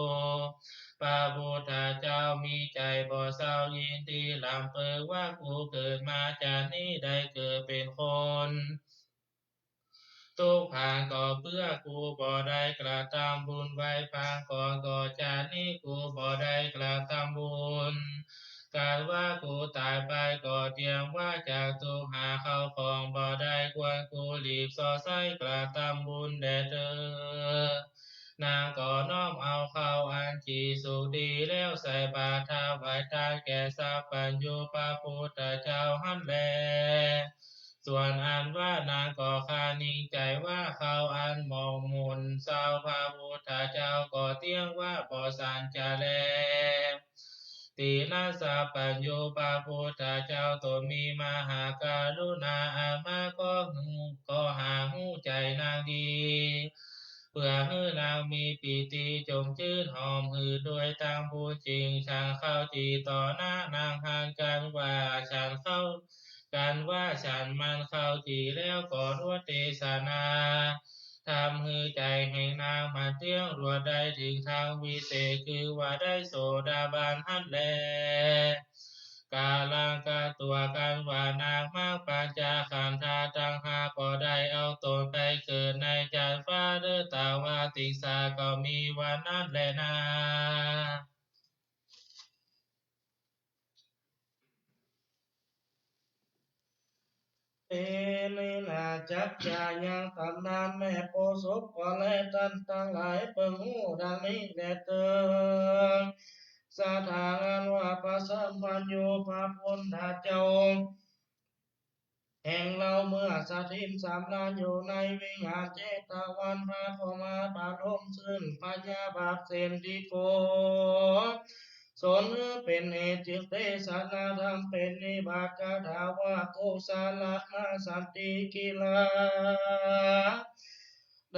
พระพุทธเจ้ามีใจ๋บ่เศร้ายินดี ร่ำเปิงว่า กูเกิดมาจาตินี้ได้เกิดเป๋นคน ตุ๊กข์ภัยก็เปื้อกูบ่ได้กระทำบุญไว้ปางก่อน ก็จาตินี้กูบ่ได้กระทำบุญ ก๋านว่ากูต๋ายไปก็เตรียมว่าจะถูกหาข้าวของบ่ได้ ควรกูรีบส่อใสกระทำบุญแด่เต๊อะ นางก็น้อมเอาข้าวอันจี่สุกดีแล้วใส่บาตรถวายตานแก่สัพพัญญูพระพุทธเจ้าหั้นแล ส่วนอันว่านางก็คะนิงใจ๋ว่าข้าวอันหมองหมนเศร้า พระพุทธเจ้าก็เตี้ยงว่าบ่สันจะแล ตี้นั้นสัพพัญญูพระพุทธเจ้าตรงมีมหากรุณา อามาก็ฮู้ ก็หาฮู้ใจ๋นางดี เปื้อหื้อนางมีปีติจมจื้นหอมหืดด้วยตังบุญ จึงฉันข้าวจี่ต่อหน้านางหั้น กันว่าฉันข้าว กันว่าฉันมันข้าวจี่แล้ว ก็รวดเตสนาธรรมหื้อใจ๋แห่งนางมันเตี้ยง รวดได้เถิงทางวิเศษ คือว่าได้โสดาบันหั้นแล กาลังกะตั๋ว กันว่านางมัคคันธาตังห้าก็ได้เอาตนไปเกิดในจันทร์ฟ้าเลิศตวาติงสา ก็มีวันนั้นแลนา เตนะ จักจะยังต๋ำนานแม่โพธิ์ศพก็แล ต้านตังหลายเปิงฮู้ดังนี้แลเต๊อะ สถานอันว่าพระสัพพัญญูพระพุทธเจ้า แห่งเฮาเมื่อสถิตสำราญอยู่ในวิหารเจตวัน พระก็มาประโลมซึ่งพยาบาทเสนทิโกศล เป๋นเหตุจึงเตสนาธรรมเป๋นนิบาตคาถาว่า กุสลามาสันติกิลา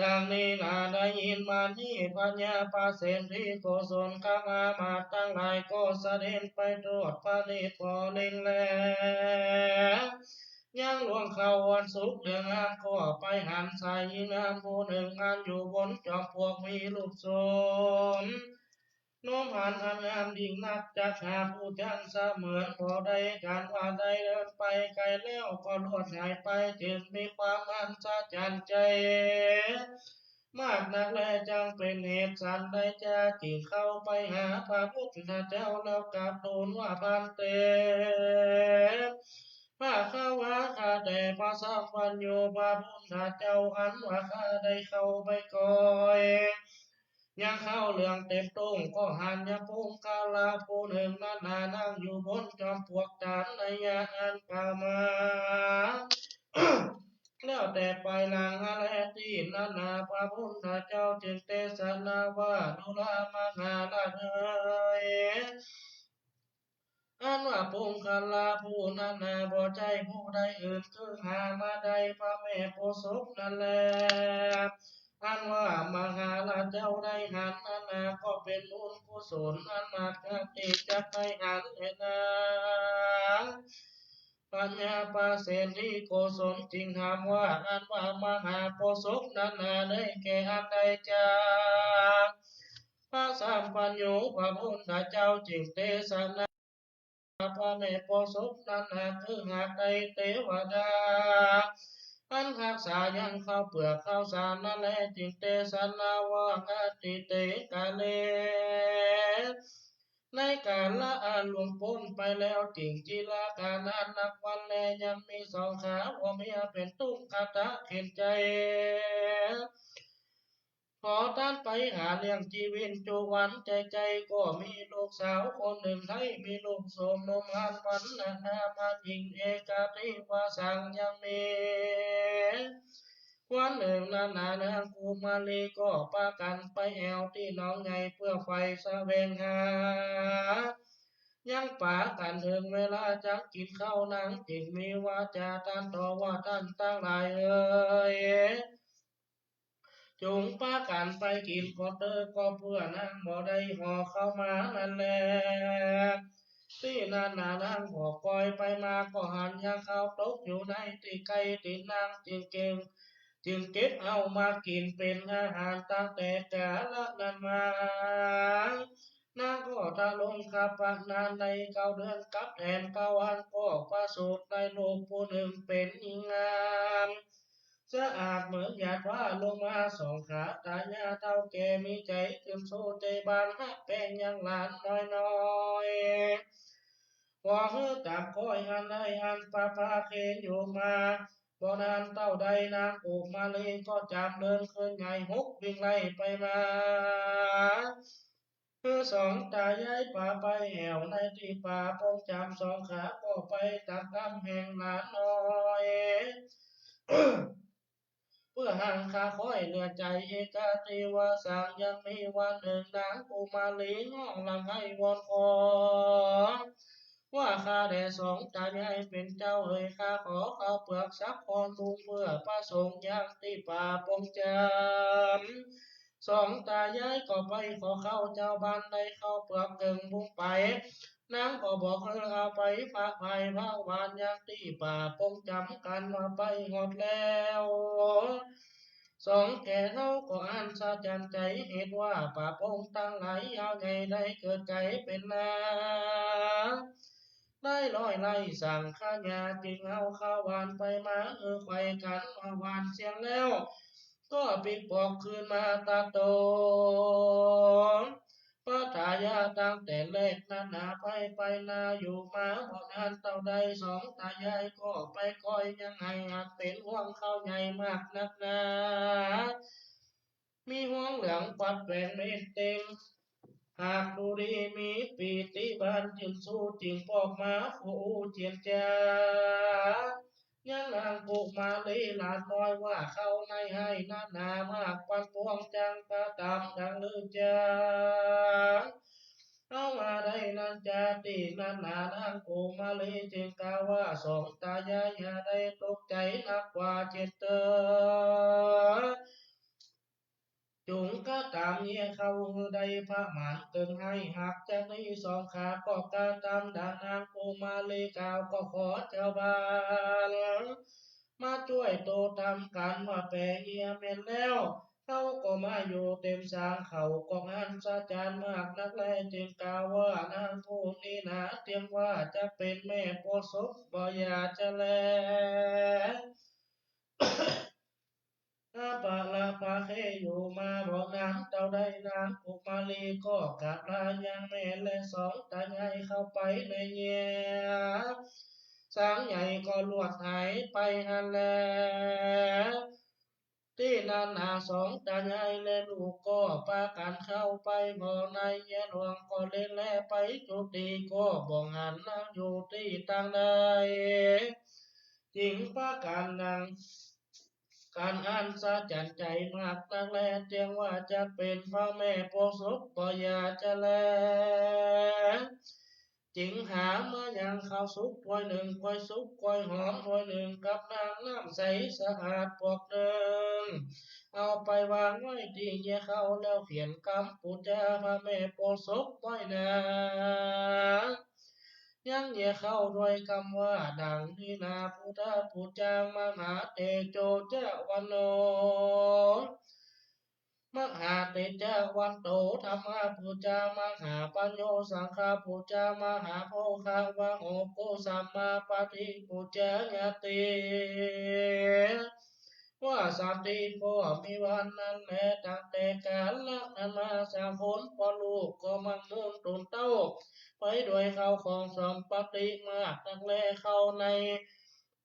ดังนี้นา ได้ยินมานี้ พญาปเสนทิโกศลคมามาดตังหลายก็เสด็จไปตรวจพระเนตรพอเล็งแล ยังล่วงเข้าวันสุขเหลืองามก็ไปหันสายหญิงงามผู้นึ่ง อันอยู่บนจอมปลวกมีรูปโฉม นมหันอันงามยิ่งนัก จักหาผู้จันเสมือนบ่ได้ กันว่าได้เดินไปไกลแล้วก็ลวดหายไป จึงมีความอัศจรรย์ใจ๋ มากนักแล จักเป๋นเหตุสันใดจา จึงเข้าไปหาพระพุทธเจ้าแล้วกราบทูลว่า ภันเต ภควา ข้าแต่พระสัพพัญญูพระพุทธเจ้า อันว่าข้าได้เข้าไปก่อย ยังข้าวเหลืองเต็มตุ้ง ก็หันยังปุงคละผู้นึ่งนั้นนา นั่งอยู่บนจอมปลวก ต๋ามนัยยะอันกล่าวมา แล้วแต่ปายหลัง แลตี้นั้นนา พระพุทธเจ้าจึงเตสนาว่า ดูรา มหาราชเอ๋ย อันว่าปุงคละผู้นั้นนา บ่ใจ้ผู้ใดอื่น คือหามาได้พระแม่โพธิ์ศพนั้นแล อันว่ามหาราชเจ้าได้หันนั้นนา ก็เป๋นบุญกุศลอันมากนัก ตี้จักได้หันแลนา พญาปเสนทิโกศลจึงถามว่า อันว่ามหาโพธิ์ศพนั้นนา ได้แก่อันใดจา พระสัพพัญญูพระพุทธเจ้าจึงเตสนา พระแม่โพธิ์ศพนั้นนา คือหากได้เตวดา อันฮักษายังข้าวเปลือกข้าวสารนั้นแล จึงเตสนาว่า อทิเต กาเล ในกาละอันล่วงป๊นไปแล้ว จึงจิรากาลนานนับวันแล ยังมีสองขาผัวเมียเป๋นตุ๊กข์กะตะเข็ญใจ๋ ขอทานไปหาเลี้ยงจีวิตจุวัน ใจ้ๆ ก็มีลูกสาวคนนึ่งไท้ มีรูปโฉมนมหันวรรณะนามยิ่ง เอกาทิวาสัง ยังมี วันนึ่งนั้นนา นางกุมารีก็ปากั๋นไปแอ่วตี้หนองใหญ่ เปื้อใฝ่แสวงหา ยังปากั๋นเถิงเวลาจักกิ๋นข้าว นางจึงมีวาจาตันต่อว่า ต้านตังหลายเอ๋ย จุ่งปากั๋นไปกิ๋นก่อนเต๊อะ ก็เปื้อนางบ่ได้ห่อข้าวมานั้นแล ตี้นั้นนา นางก็ก่อยไปมา ก็หันยังข้าวตกอยู่ในตี้ใก้ตี๋นนาง จึงเก็บ จึงเก็บเอามากิ๋นเป๋นอาหาร ตั้งแต่กาละนั้นมา นางก็ทรงคับประนานได้เก้าเดือนกับแหมเก้าวัน ก็ประสูติได้ลูกผู้นึ่งเป๋นหญิงงาม สะอาดเหมือนหยาดฟ้าลงมาสองขา ตายาเฒ่าแก่มีใจ๋จื้นสู้ ใจ๋บานฮักแป้งยังหลานน้อยๆ ขอหื้อต๋ามก้อยอันใดอันประพาเคนอยู่มา บ่นานเต้าใดนางกุมารีก็จำเริญเคินใหญ่ ฮุบวิ่งไล่ไปมา คือสองต๋ายายปาไปแอ่วในตี้ป่าปงจ๋ำ สองขาก็ไปต๋ามกำแห่งหลานน้อย เปื้อห่างคาค้อยเหลือใจ๋ เอกาทิวาสัง ยังมีวันนึ่งนางกุมารีฮ้องร่ำไห้วอนขอ ว่าข้าแด่สองต๋ายายเป๋นเจ้าเอ๋ย ข้าขอข้าวเปลือกสักก้อนตุงเปื้อประสงค์ย่างตี้ป่าปงจ๋ำ สองต๋ายายก็ไปขอข้าวเจ้าบ้าน ได้ข้าวเปลือกเกิ่งบุงไป นางก็บอกหื้อเอาไปฝากไว้พระหวานย่างตี้ป่าปงจ๋ำ กันว่าไปฮอดแล้ว สองแก่เฒ่าก็อัศจรรย์ใจ๋ เหตุว่าป่าปงตังหลายยาวใหญ่ ได้เกิดก๋ายเป๋นนา ได้ร้อยไร่สังขยา จึงเอาข้าวหวานไปมาหื้อไขว่กั๋นว่าหวานเสี้ยงแล้ว ก็ปิ๊กปอกคืนมาตาโต พระทายาทตั้งแต่แรกนั้นนา ไปไปนาอยู่มาบ่นานเต้าใด สองต๋ายายก็ไปก้อยยังไฮ่ หากเป๋นฮวงข้าวใหญ่มากนักหนา มีฮวงเหลืองปัดแหวงเม็ดเต็ง หากดูดีมีปีติบานจื้นสู้ จึงปอกมาฟูอู้เจียนจา ยังนางกุมารีหลานน้อยว่า ข้าวในไฮ่นั้นนามากปันปวง จักกระตำดังลือจา เอามาได้นั้นจา ตี้นั้นนานางกุมารีจึงกล่าวว่า สองต๋ายายอย่าได้ตกใจ๋นักว่าเจียนเตอ ประมาณเกิน หื้อหากจักนี้สองข้าก็กระตำดังนางกุมารีกล่าว ก็ขอเจ้าบ้านมาจ้วยโตตำกั๋นว่าแป๋เหียแม่นแล้ว เขาก็มาอยู่เต็มสาง เขาก็อัศจรรย์มากนักแล จึงกล่าวว่านางผู้นี้นา เตียงว่าจักเป๋นแม่ปวกสบ บ่อย่าจะแล อัปปะละปะเคอยู่มาบ่นานเต้าใด นางกุมารีก็กราบลายังแม่และสองตายายเข้าไปในเยียะสางใหญ่ก็ลวดหายไปหั้นแล ตี้นั้นนาสองตายายและลูกก็ปากั๋นเข้าไปบ่ในเยียะหลวงก็เล็งแลไปจุติ ก็บ่หันนางอยู่ตี้ตางใด จึงปากั๋นนั่ง กั๋นอัศจรรย์ใจ๋มากนักแล เตียงว่าจักเป๋นพระแม่ปวกสบ บ่อย่าจะแล จึงหามายังข้าวสุกถ้วยนึ่ง ก้อยสุกก้อยหอมถ้วยนึ่ง กับนางน้ำใสสะอาดปวกนึ่ง เอาไปวางไว้ตี้เยียะเข้า แล้วเขียนกำปู๋จาพระแม่ปวกสบไว้นา ยังเยียะเข้าด้วยกำว่าดังนี้นา พุทธปู๋จามหาเตโจจะวันโน มหาเตจะวันโต ธัมมปู๋จามหาปัญโญ สังฆปู๋จามหาโภคะวะโห กุสัมมาปาทิปู๋จายาติ ว่าสันติก็มีวันนั้นแล ตั้งแต่กาละนั้นมา สามคนป้อลูกก็มั่งมูนตูนเต้า ไปด้วยข้าวของสมบัติมากนักแล เข้าใน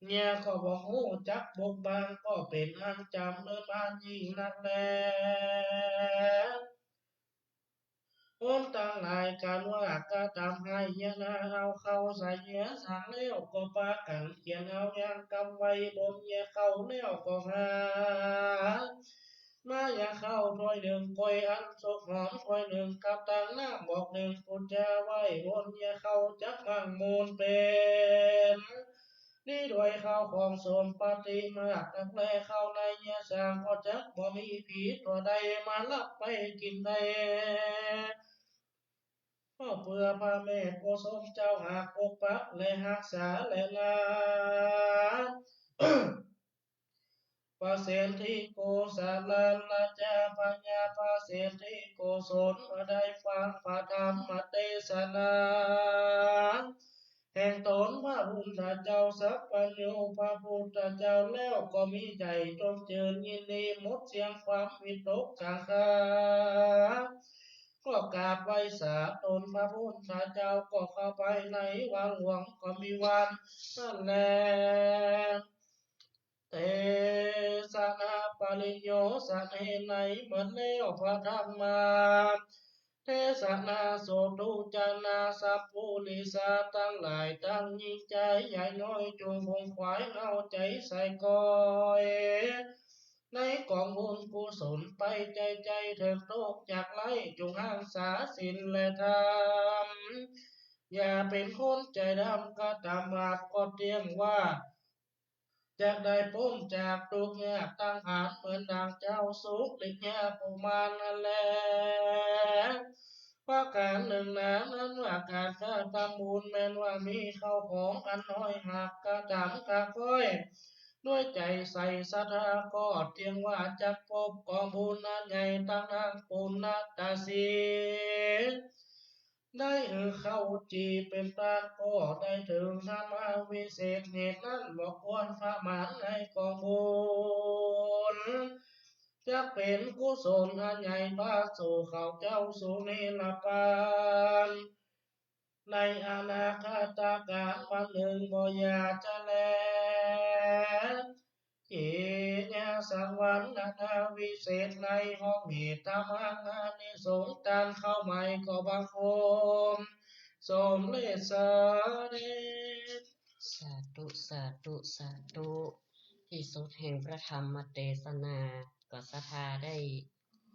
เยียะก็บ่ฮู้จักบกบัง ก็เป๋นอันจ๋ำเริญอันยิ่งนักแล คนตังหลายกั๋นว่ากระตำหื้อเยียะนา เอาเข้าใส่เยียะสางแล้วก็ปากั๋นเขียนเอายังกำไว้บนเยียะเข้าแล้วก็หา มาเยียะเข้าถ้วยนึ่ง ก้อยอันสุกหอมถ้วยนึ่ง กับตังน้ำบอกนึ่ง ปู๋จาไว้บนเยียะเข้าจักมั่งมูนเป๋น นี้ด้วยข้าวของสมบัติมากนักแล เข้าในเยียะสางก็จักบ่มีผีตั๋วใดมาลักไปกิ๋นได้ ก็เปื้อพระแม่โพธิ์สมเจ้าหากปกปักและฮักษาแลนา พระเศรษฐีโกศลานะจ๊ะ พญาพระเศรษฐีโกศล เมื่อได้ฟังพระธรรมเตสนา แห่งต๋นพระพุทธเจ้าสัพพัญญูพระพุทธเจ้าแล้ว ก็มีใจ๋จมจื้นยินดี หมดเสี้ยงความวิตกกังขา ก็กราบไหว้สาต๋นพระพุทธเจ้า ก็เข้าไปในวังหลวง ก็มีวันนั้นแล เตสนาปริโยชน์ ในเมื่อแล้วพระธรรมเตสนา โสตุจนาสัพปุริสาตังหลาย ตังยิ่งใจ๋ใหญ่น้อย จุ่งขวนขวายเอาใจ๋ใส่ก้อย ในก๋องบุญกุศลไปใจ๋ใจ๋ เถิงตุ๊กข์ยากไร้จุ่งฮักษาศีลและธรรม อย่าเป๋นคนใจ๋ดำกระตำบาป ก็เตียงว่า จักได้ป๊นจากตุ๊กข์ยากตังหลาย เหมือนดังเจ้าสุริยะกุมารนั้นแล ประก๋านนึ่งนา นั้นว่าก๋านกระตำบุญ แม้นว่ามีข้าวของอันน้อย หากกระตำกระก้อย ด้วยใจ๋ใส่ศรัทธา ก็เตียงว่าจักปบก๋องบุญอันใหญ่ ตังนางปุณณตาสี ได้หื้อเข้าจี่เป๋นต้าน ก็ได้เถิงธรรมวิเศษ เหตุนั้นบ่ควรประมาทในก๋องบุญ จักเป๋นกุศลอันใหญ่ พาสู่เข้าเจ้าสู่นิรพาน ในอนาคตกาลวันนึ่ง บ่อย่าจะแล เยยะสังวรณาวิเศษ ในห้องเหตุธรรมะอานิสงส์ ตันเข้าใหม่ก็บังคมสมเร็จสำเร็จ สาธุ สาธุ สาธุ ที่สุดแห่งพระธรรมเตสนา ก็ศรัทธาได้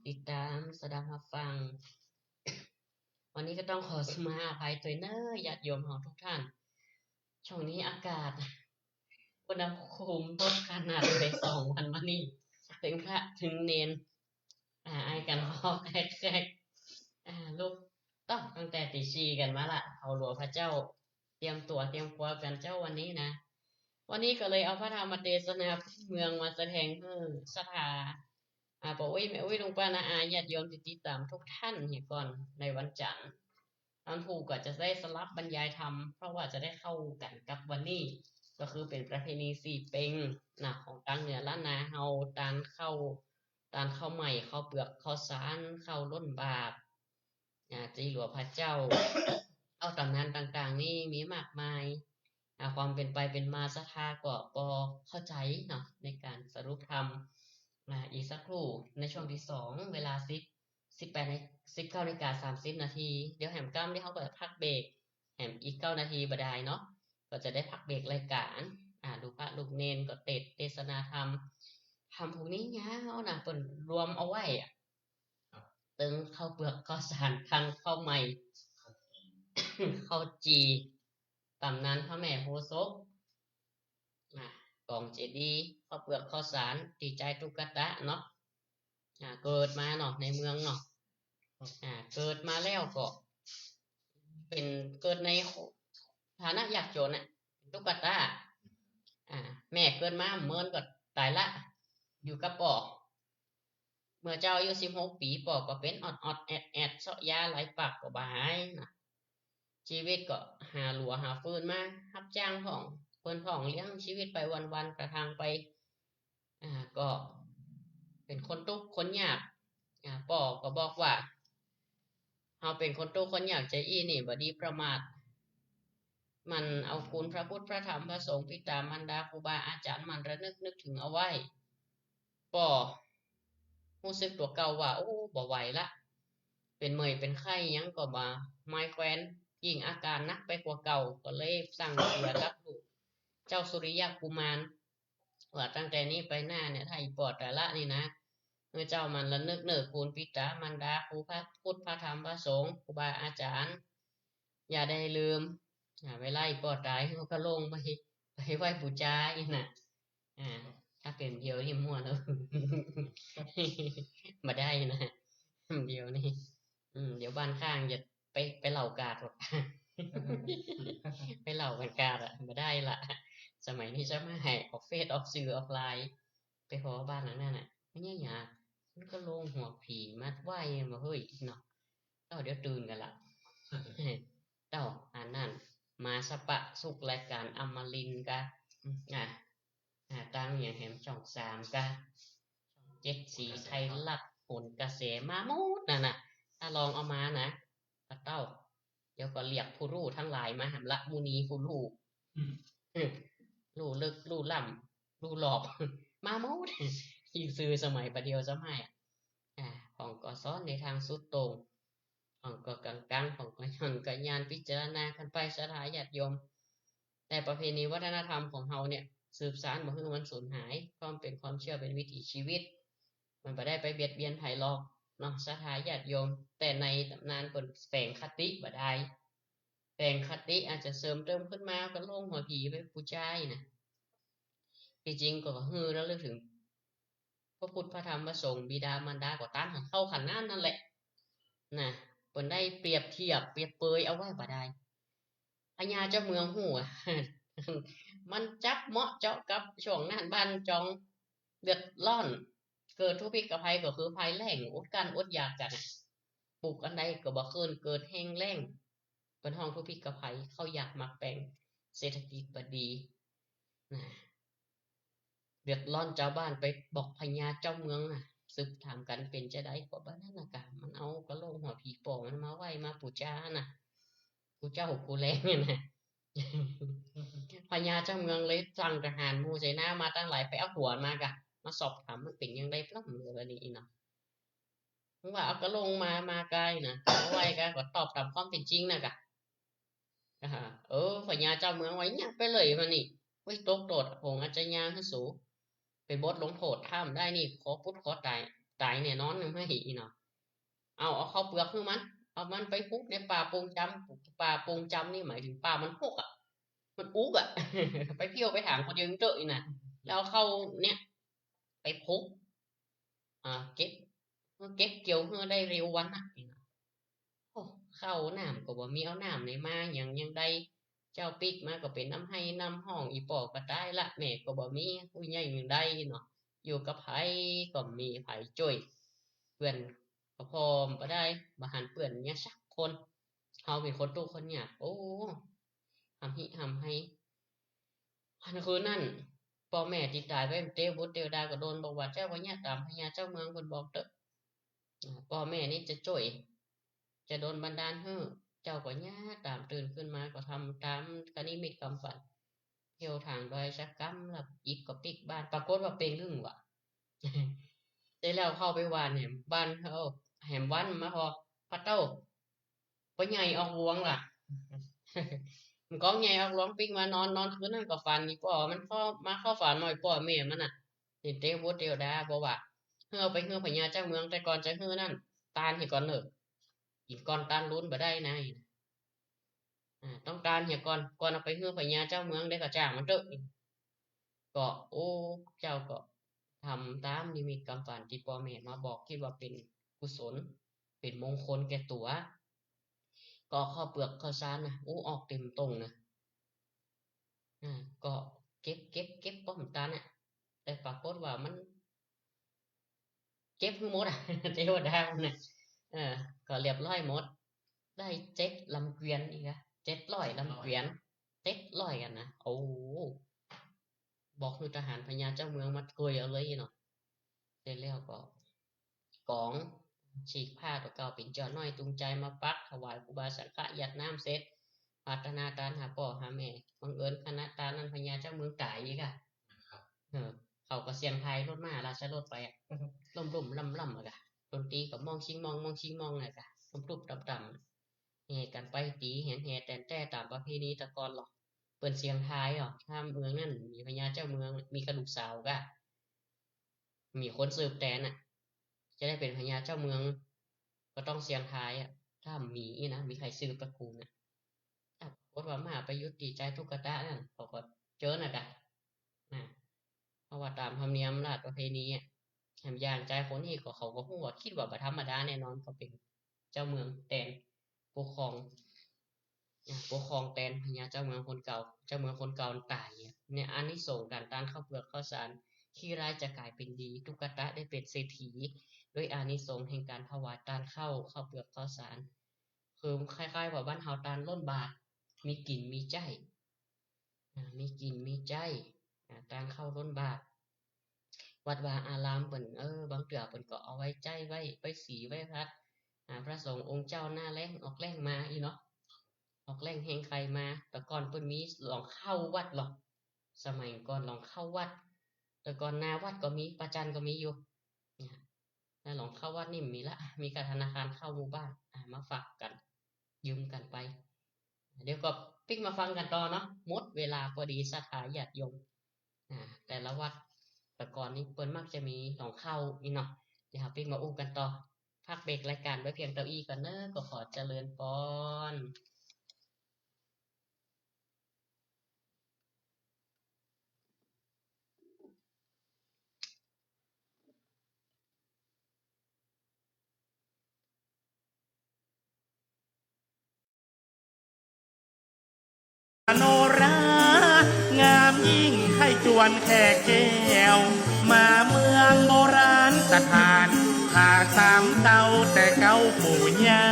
ติดต๋ามสดับฮับฟัง วันนี้ก็ต้องขอมาอภัยตวยเน้อ ญาติโยมเฮาทุกท่าน ช่วงนี้อากาศ อุณหภูมิลดขนาดไปสองวันมานี่ เถิงพระเถิงเณร อ่า ไอกั๋นคอแคก อ่า ลุก ต้อง ตั้งแต่ตี๋สี่กั๋นมาละ เข้าหลัวพระเจ้า เตรียมตั๋วเตรียมครัวกั๋นเจ้าวันนี้นะ วันนี้ก็เลยเอาพระธรรมเตสนาพื้นเมืองมาแสดงหื้อศรัทธา อ่า ป้ออุ๊ย แม่อุ๊ย ลุงป้าน้าอา ญาติโยมตี้ติดต๋ามทุกท่านเหียก่อน ในวันจันทร์ ท่านผู้ก็จะได้สลับบรรยายธรรม เพราะว่าจะได้เข้ากั๋นกับวันนี้ ก็คือเป๋นประเพณีสี่เป็งนะ ของตางเหนือล้านนาเฮา ตานข้าว ตานข้าวใหม่ ข้าวเปือก ข้าวสาร ข้าวล้นบาตร อ่า ตี้หลัวพระเจ้า เอาต๋ำนานต่างๆ นี่มีมากมาย อ่า ความเป๋นไปเป๋นมาศรัทธาก็ปอเข้าใจ๋เนาะ ในก๋านสรุปธรรม อ่า อีกสักครู่ ในช่วงตี้สอง เวลาสิบ สิบแปดนา สิบเก้านาฬิกาสามสิบนาที เดี๋ยวแหมก้ำนี้เฮาก็จะพักเบรก แหมอีกเก้านาทีบ่ดายเนาะ ก็จะได้พักเบรกรายก๋าน อ่า ลูกพระลูกเณรก็เตสน์เตสนาธรรม ธรรมพวกนี้ยาวนะ เปิ้นรวมเอาไว้อะ ครับ ตึงข้าวเปือก ข้าวสาร ตังข้าวใหม่ ข้าวจี่ ข้าวจี่ ต๋ำนานพระแม่โพธิ์ศพ อ่า ก๋องเจดีย์ ข้าวเปือก ข้าวสาร ตี้ใจ๊ตุ๊กตาเนาะ อ่า เกิดมาเนาะ ในเมืองเนาะ อ่า เกิดมาแล้วก็เป๋น เกิดในฐานะยากจ๋นน่ะ ตุ๊กตา อ่า แม่เกิดมาเมินก็ต๋ายละ อยู่กับป้อ เมื่อเจ้าอายุสิบหกปี๋ ป้อก็เป๋นออดๆ แอดๆ เซาะยาหลายปากก็บ่หายนะ จีวิตก็หาหลัวหาฟืนมา ฮับจ้างพ่อง เปิ้นพ่องเลี้ยงจีวิตไปวันๆ กระทั่งไป อ่า ก็เป๋นคนตุ๊กข์คนยาก อ่า ป้อก็บอกว่า เฮาเป๋นคนตุ๊กข์คนยากจาอี้นี่ บ่ดีประมาท หมั่นเอาคุณพระพุทธ พระธรรม พระสงฆ์ ปิต๋ามารดา ครูบาอาจ๋ารย์ หมั่นระนึกนึกถึงเอาไว้ ป้อฮู้สึกตั๋วเก่าว่า โอ้ บ่ไหวละ เป๋นเมื่อยเป๋นไข้หยังก็บ่มายแควน ยิ่งอาก๋ารหนักไปกว่าเก่า ก็เลยสั่งเสียกับลูกเจ้าสุริยะกุมาร ว่าตั้งแต่นี้ไปหน้าเนี่ย ถ้าอีป้อต๋ายละนี่นะ หื้อเจ้าหมั่นระนึกเน้อคุณปิต๋ามารดา ครูพระพุทธ พระธรรม พระสงฆ์ ครูบาอาจ๋ารย์ อย่าได้ลืม อ่า เวลาอีป้อต๋าย หื้อเอากะโหลงไป ไปไหว้ปู๋จาอี้นะ อ่า ถ้าเป๋นเดี๋ยวนี้มั่วแล้ว บ่ได้นะ เดี๋ยวนี้ อืม เดี๋ยวบ้านข้างจะไป ไปเหล่ากาดหรอก ไปเหล่ากั๋นกาดอะ บ่ได้ละ สมัยนี้จะมาหื้อออกเฟซ ออกสื่อ ออกไลน์ ไปผ่อบ้านหลังนั้นน่ะ มันยาก มันกะโหลงหัวผีมาไหว้มาเฮ้ยเนาะ เต้าเดี๋ยวตื่นกั๋นละ เต้าอันนั้น มาสะปะสุขรายก๋านอมรินทร์กา อ่ะ อ่า ตางอย่างแหมช่องสามกา ช่องเจ็ดสี ไทยรัฐ โหนกระแส มาหมดนั่นน่ะ ถ้าลองเอามานะ ป้าเต้า เดี๋ยวก็เรียกผู้ฮู้ตังหลายมาหำละ มุนีผู้ฮู้ อืม ฮู้ลึก ฮู้ล้ำ ฮู้รอบ มาหมด ยิ่งสื่อสมัยบ่าเดี่ยวสมัยอะ อ่า พ่องก็สอนในตางสุดโต่ง พ่องก็กั๋งๆ พ่องก็ย่อนก็ย่าน พิจารณากั๋นไป ศรัทธาญาติโยม แต่ประเพณีวัฒนธรรมของเฮาเนี่ย สืบสานบ่หื้อมันสูญหาย ความเป๋นความเจื้อเป๋นวิถีจีวิต มันบ่ได้ไปเบียดเบียนใผหรอกเนาะ ศรัทธาญาติโยม แต่ในต๋ำนานเปิ้นแฝงคติบ่ดาย แฝงคติอาจจะเสริมเติมขึ้นมา กะโหลงหัวผีไปปู๋จาอี้นะ ตี้จริงก็หื้อระลึกเถิงพระพุทธ พระธรรม พระสงฆ์ บิดามารดา ก็ต๋ามหั้น เข้าขันนั้นนั่นแหละ นะ เปิ้นได้เปรียบเทียบ เปรียบเปยเอาไว้บ่ดาย พญาเจ้าเมืองฮู้อะ มันจับเหมาะเจาะกับช่วงนั้น บ้านจองเดือดร้อน เกิดทุพพิกภัยก็คือภัยแล้ง อดกลั้นอดอยากกั๋นน่ะ ปลูกอันใดก็บ่ขึ้น เกิดแห้งแล้ง เปิ้นฮ้องทุพพิกภัย ข้าวยากหมากแปง เศรษฐกิจบ่ดี นะ เดือดร้อน จาวบ้านไปบอกพญาเจ้าเมืองน่ะ สืบถามกั๋นเป๋นจาใดก็บ่านั้นน่ะกา มันเอากะโหลงหัวผีป้อมันมาไหว้มาปู๋จาน่ะ กูเจ้ากูแลงเนี่ยนะ พญาเจ้าเมืองเลยสั่งทหารหมู่เสนามาตังหลาย ไปเอาตั๋วมากา มาสอบถามมันเป๋นจาใดปล้ำเลยบัดนี้เนาะ มึงว่าเอากะโหลงมา มาไกลนะ เอาไว้กา ก็ตอบต๋ามความเป๋นจริงน่ะกา อ่า เออ พญาเจ้าเมืองว่า เยียบไปเลยบัดนี้ เว้ย ตกโต้ษ ผงอาชญาหื้อสู เป๋นบทลงโต้ษ ถ้าบ่ได้นี่ ขอปุ๊ดขอต๋าย ต๋ายแน่นอน หื้อมันเนาะ เอา เอาข้าวเปือกหื้อมัน เอามันไปพุกในป่าปงจำ ป่าปงจำนี่หมายเถิงป่ามันฮกอะ มันอุกอะ ไปเที่ยวไปถางคนเดียวเต๊อะนี่นะ แล้วเอาข้าวเนี่ย ไปพุก อ่า เก็บ เก็บเกี่ยวหื้อได้เร็ววันน่ะ ข้าวน้ำก็บ่มี เอาน้ำไหนมา หยัง หยังใด เจ้าปิ๊กมาก็เป๋นน้ำไห้น้ำห้อง อี่ป้อก็ต๋ายละ แม่ก็บ่มี อู้ใหญ่หนึ่งได้เนาะ อยู่กับใผก็บ่มีใผจ้วย เปื้อนก็ผ่อบ่ได้ บ่หันเปื้อนเยียะสักคน เฮาเป๋นคนตุ๊กข์คนยาก โอ้ หำหิหำไห้ หั้นคืนนั้น ป้อแม่ตี้ต๋ายไปเตวบุตรเตวดาก็โดนบอกว่า เจ้าก็เยียะต๋ามพญาเจ้าเมืองเปิ้นบอกเต๊อะ อ่า ป้อแม่นี่จะจ้วย จะโดลบันดาลหื้อ เจ้าก็เยียะต๋าม ตื่นขึ้นมาก็ทำต๋ามคณิมิตกำฝัน เที่ยวถางดอยสักกำ แล้วอิฐก็ปิ๊กบ้าน ปรากฏว่าเป๋งลึ่งว่ะ เสร็จแล้วเข้าไปหว่านแหมบ้านเขา แหมวันมาพอ ปะเต้า ป้อใหญ่ออกหลวงล่ะ มันก็ใหญ่ออกหลวงปิ๊กมานอน นอนคืนนั้นก็ฝัน อี่ป้อมันเข้ามาเข้าฝันหน่อย ป้อแม่มันน่ะ เห็นเตวบุตรเตวดาบอกว่า หื้อเอาไปหื้อพญาเจ้าเมือง แต่ก่อนจะหื้อนั้น ตานเหียก่อนเน่อ กิ๋นก่อนตานลูนบ่ได้นะ อ่า ต้องตานเหียก่อน ก่อนเอาไปหื้อพญาเจ้าเมืองได้ก็จ้างมันเต๊อะ ก็ โอ้ เจ้าก็ทำต๋ามนิมิตกำฝันตี้ป้อแม่มาบอก กึ๊ดว่าเป๋นกุศล เป๋นมงคลแก่ตั๋ว ก็เอาข้าวเปือกข้าวสารน่ะ โอ้ ออกเต๋มตงน่ะ อ่า ก็เก็บ เก็บ เก็บป้อมตานน่ะ แต่ปรากฏว่ามัน เก็บหื้อหมดอะ เตวดาน่ะ เออ ก็เรียบร้อยหมด ได้เจ็ดลำเกวียนอีกอะ เจ็ดร้อยลำเกวียน เจ็ดร้อย เจ็ดร้อย กั๋นนะ โอ้ บอกหื้อทหารพญาเจ้าเมืองมาเกยเอาเลยเนาะ เสร็จแล้วก็ ก๋อง ฉีกผ้าตั๋วเก่าเป๋นจ๋อน้อยตุงใจ๋มาปัก ถวายครูบาสังฆะ หยาดน้ำเสร็จ อาราธนาตานหาป้อหาแม่ บังเอิญคณะตานนั้นพญาเจ้าเมืองต๋ายอีกอะ เออ เขาก็เสี่ยงทายรถม้าราชรถไปอะ ลุ่มๆ ล่ำๆ อะกะ ดนตรีก็มองชิงมอง มองชิงมองอะกะ ตุ้มๆ ต่ำๆ แห่กั๋นไปตี๋แหนแห่แต๋นแต๊ต๋ามประเพณีตะก่อนหรอก เปิ้นเสี่ยงทายหรอก ถ้าเมืองนั้นมีพญาเจ้าเมือง มีกระดูกสาวกะ มีคนสืบแตนน่ะ จะได้เป๋นพญาเจ้าเมือง ก็ต้องเสี่ยงทายอะ ถ้ามีอี้นะ มีใผสืบตระกูลน่ะ ถ้าปรากฏว่ามาประยุทธ์ตี้จายตุ๊กตะนั่น เขาก็เจิญน่ะกะ นะ เพราะว่าต๋ามธรรมเนียมราชประเพณีอะ แหมอย่างจายคนอี้ก็เขาก็ฮู้ว่า กึ๊ดว่าบ่ธรรมดาแน่นอน ก็เป๋นเจ้าเมืองแตน ปกครอง อ่ะ ปกครองแตนพญาเจ้าเมืองคนเก่า เจ้าเมืองคนเก่าต๋ายเนี่ย อานิสงส์ก๋านตานข้าวเปือกข้าวสาร ขี้ร้ายจะก๋ายเป๋นดี ตุ๊กตะได้เป๋นเศรษฐี ด้วยอานิสงส์แห่งก๋านถวายตานข้าว ข้าวเปือกข้าวสาร คือคล้ายๆ ว่าบ้านเฮาตานล้นบาตร มีกิ๋นมีใจ๊ อ่า มีกิ๋นมีใจ๊ อ่า ตานข้าวล้นบาตร วัดวาอารามเปิ้น เออ บางเตื้อเปิ้นก็เอาไว้ใจ๊ ไว้ ไว้สี ไว้พัด อ่า พระสงฆ์องค์เจ้าหน้าแล้งออกแล้งมาอี้เนาะ ออกแล้งแฮงใค่มา แต่ก่อนเปิ้นมีหลองเข้าวัดหรอก สมัยก่อนหลองเข้าวัด แต่ก่อนหน้าวัดก็มี ประจันก็มีอยู่ เนี่ย แล้วหลองเข้าวัดนี่มีละ มีกะธนาคารเข้าหมู่บ้าน อ่า มาฝากกั๋น ยืมกั๋นไป เดี๋ยวก็ปิ๊กมาฟังกั๋นต่อเนาะ หมดเวลาพอดี ศรัทธาญาติโยม อ่า แต่ละวัดแต่ก่อนนี้เปิ้นมักจะมีหลองเข้าอี้เนาะ เดี๋ยวปิ๊กมาอู้กั๋นต่อ พักเบรกรายก๋านไว้เพียงเต้าอี้ก่อนเนาะ ก็ขอเจริญปอน โนรา งามยิ่งใคร่จวนแขกแก้ว มาเมืองโบราณสถาน พาสามเต้าแต่เก๊าปู่ย่า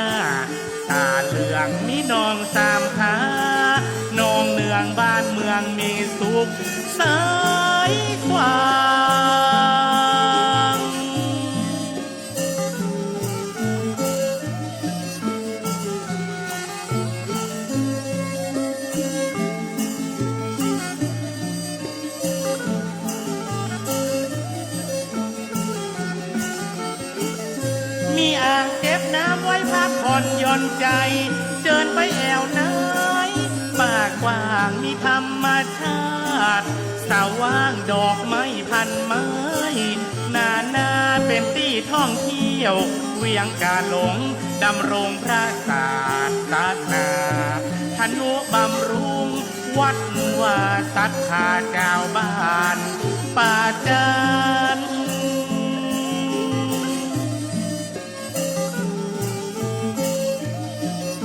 ต๋าเหลืองมีน้องสามขา น้องเนืองบ้านเมืองมีสุข ใสกว้าง มีอ่างเก็บน้ำไว้พักผ่อนหย่อนใจ๋ เดินไปแอ่วไหน ป่ากว้างมีธรรมชาติ สะหว่างดอกไม้พันไม้ นานาเป๋นตี้ท่องเที่ยว เวียงกาหลง ดำรงพระศาสนา ทนุบำรุงวัดวาศรัทธาจาวบ้านป่าจันทน์ เ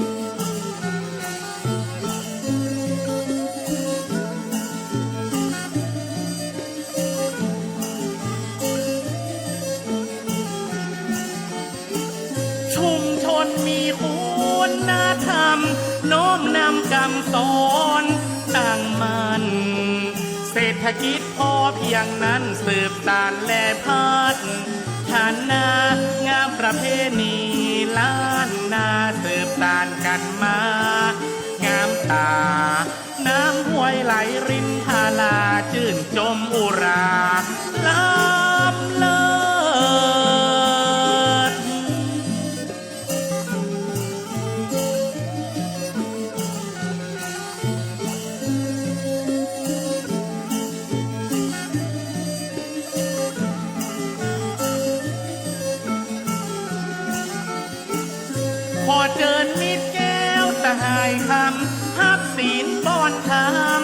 นธรรม น้อมนำกำสอนตั้งมั่น เศรษฐกิจพอเพียงนั้นสืบสานและพัฒนา งามประเพณีล้านนาสืบสานกั๋นมา งามต๋า น้ำห้วยไหลรินทารา จื้นจมอุรา ล้ำเลิศ ขอเจิญมิตรแก้วสหายคำ ฮับศีลป้อนธรรม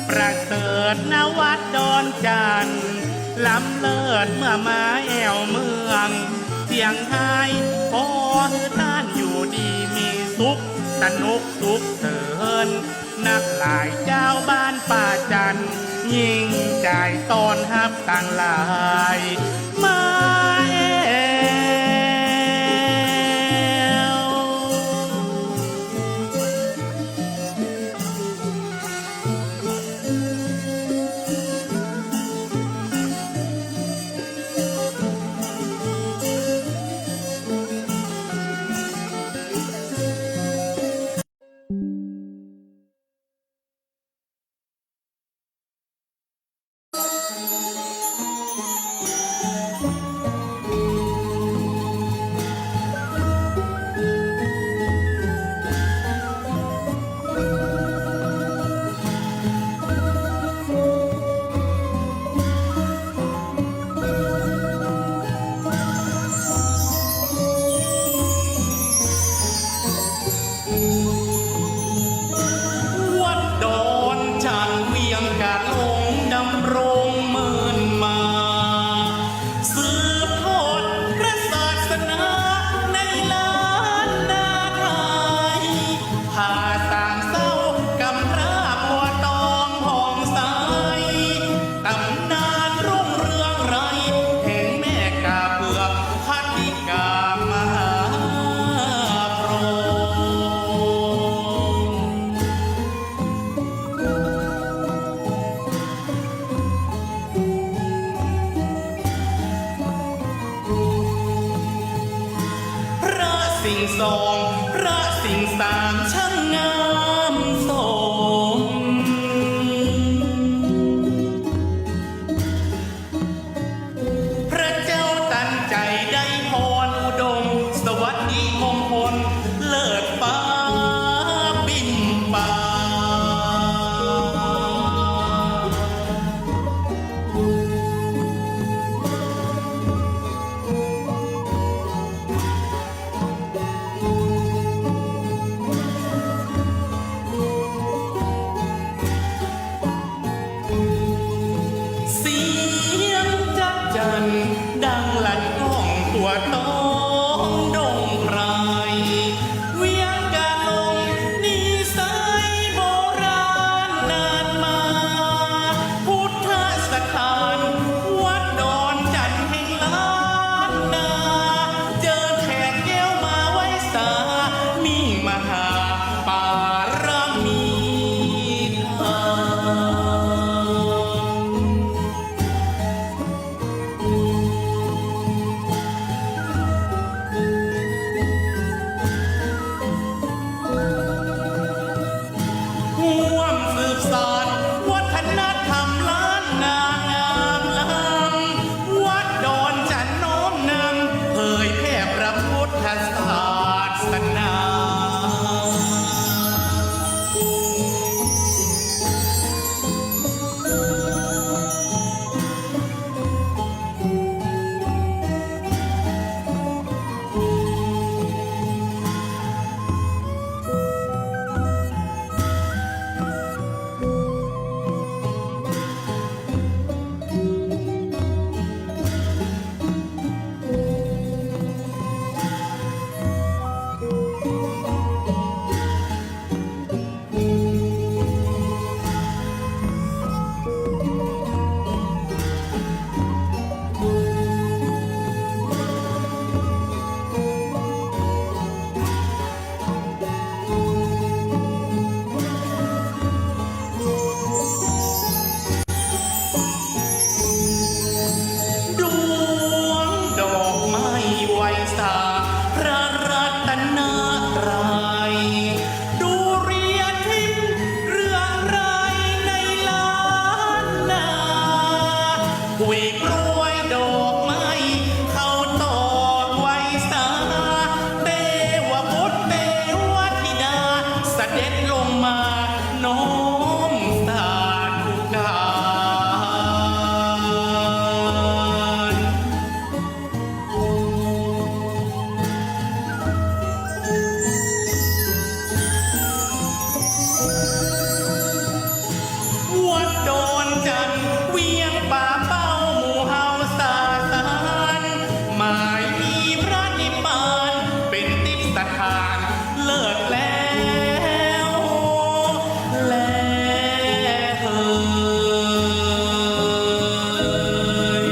ประเสริฐ ณ วัดดอนจันทน์ ล้ำเลิศเมื่อมาแอ่วเมืองเจียงฮาย ขอหื้อต้านอยู่ดีมีสุข สนุกสุขเถิน นักหลายเจ้าบ้านป่าจันทน์ ยิ่งใจ๋ต้อนฮับตังหลายมาแอ่ว วัดดอนจันทน์เวียงก๋าหลงดำรงเมินมา สืบทอดพระศาสนาในล้านนาไทย ผ่าสางเศร้ากำพร้าบัวตองผ่องใส ต๋ำนานรุ่งเรืองไร้ แห่งแม่ก๋าเผือก พันนิกามหาพรหม พระสิงห์สอง พระสิงห์สาม ช่างงามสม พระเจ้าตันใจ๋ได้พรอุดม สวัสดีมงคล เลิศฟ้าปิ่นป่า เสียงจ๊ะจั่นดังลั่นก้องทั่วต๊องดงไพร เวียงก๋าหลงนิสัยโบราณนานมา พุทธสถานวัดดอนจันทน์แห่งล้านนา เจิญแขกแก้วมาไหว้สา มิ่งมหาปารมีธรรม กล้วยดอกไม้ เขาตอกไว้สา เตวบุตรเตวธิดา เสด็จลงมาน้อมสาธุการ วัดดอนจันทน์ เวียงป่าเป้า หมู่เฮาสาสาร หมายมีพระนิพพาน เป๋นติสถาน เลิศแล้ว แลเหย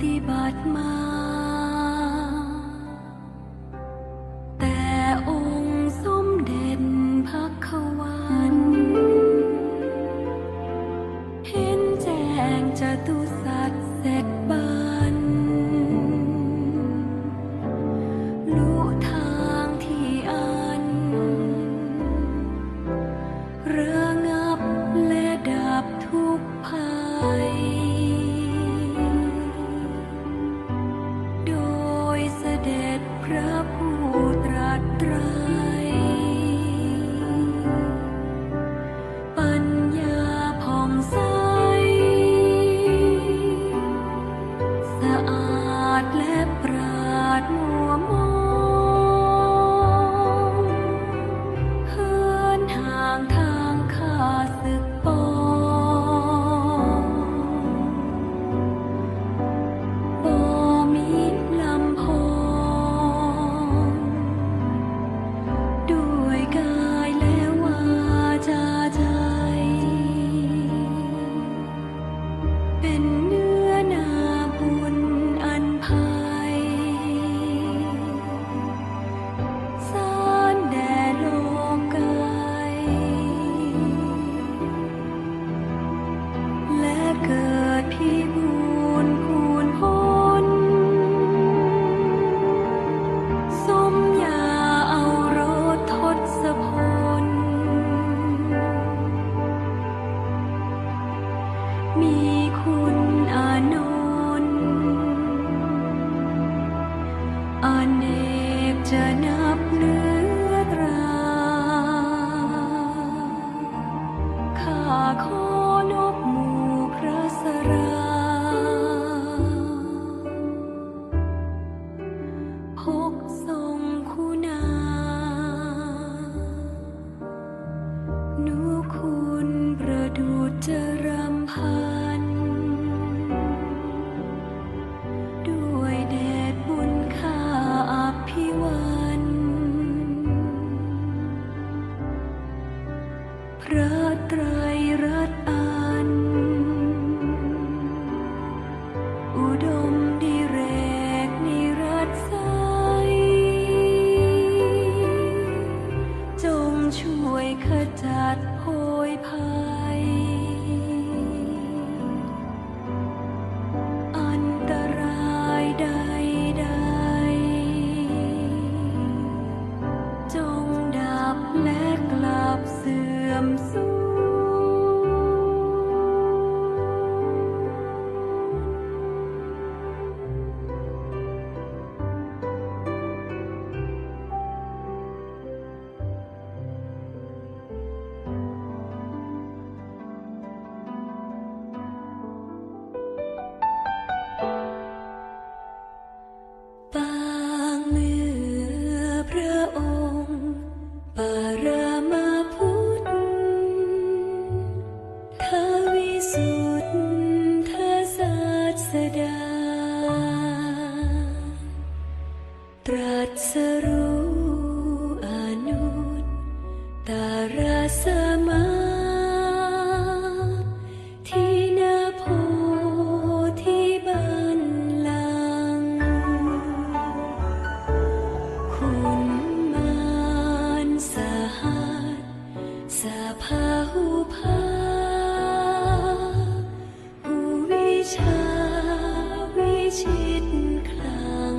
ฏิบัติมา แต่องค์สมเด็จพระควัน เห็นแจ้งจตุสัจเสร็จบัณ ลุทางที่อัน ระงับและดับทุกข์ภัย โดยเสด็จพระผู้ตรัสไตร ปัญญาผ่องใส สะอาดและปราศมัวมอง เหินห่างทางข้าศึกปอง บ่มีลำพอง ด้วยกายและวาจาใจ เป็นเนื้อนาบุญอันไพ สารแด่โลกไกล และเกิดพิบูลย์พูนพ้น สมญาเอารสทศพล มีคุณอานนท์ อเนกจะนับเนื้อตรา ข้าขอนบหมู่พระสรา พกทรงคุณา นุคุณประดุจจรำพัน ด้วยเดชบุญข้าอภิวัน พระไตรรัตน์อัน อุดมดิเรกนิรัตน์ใส จงช่วยขจัดโพยภัย อันตรายใดๆ จงดับและกลับเสื่อมสูญ ปางเมื่อพระองค์ปรมาพุทธ ทวิสุทธศาสดา ตรัสรู้อนุตตรสัมมาทิฏฐิ ณ โพธิบัลลังก์ ขุนมารสหัสสะพาหุภา ผู้วิชาวิชิตคลัง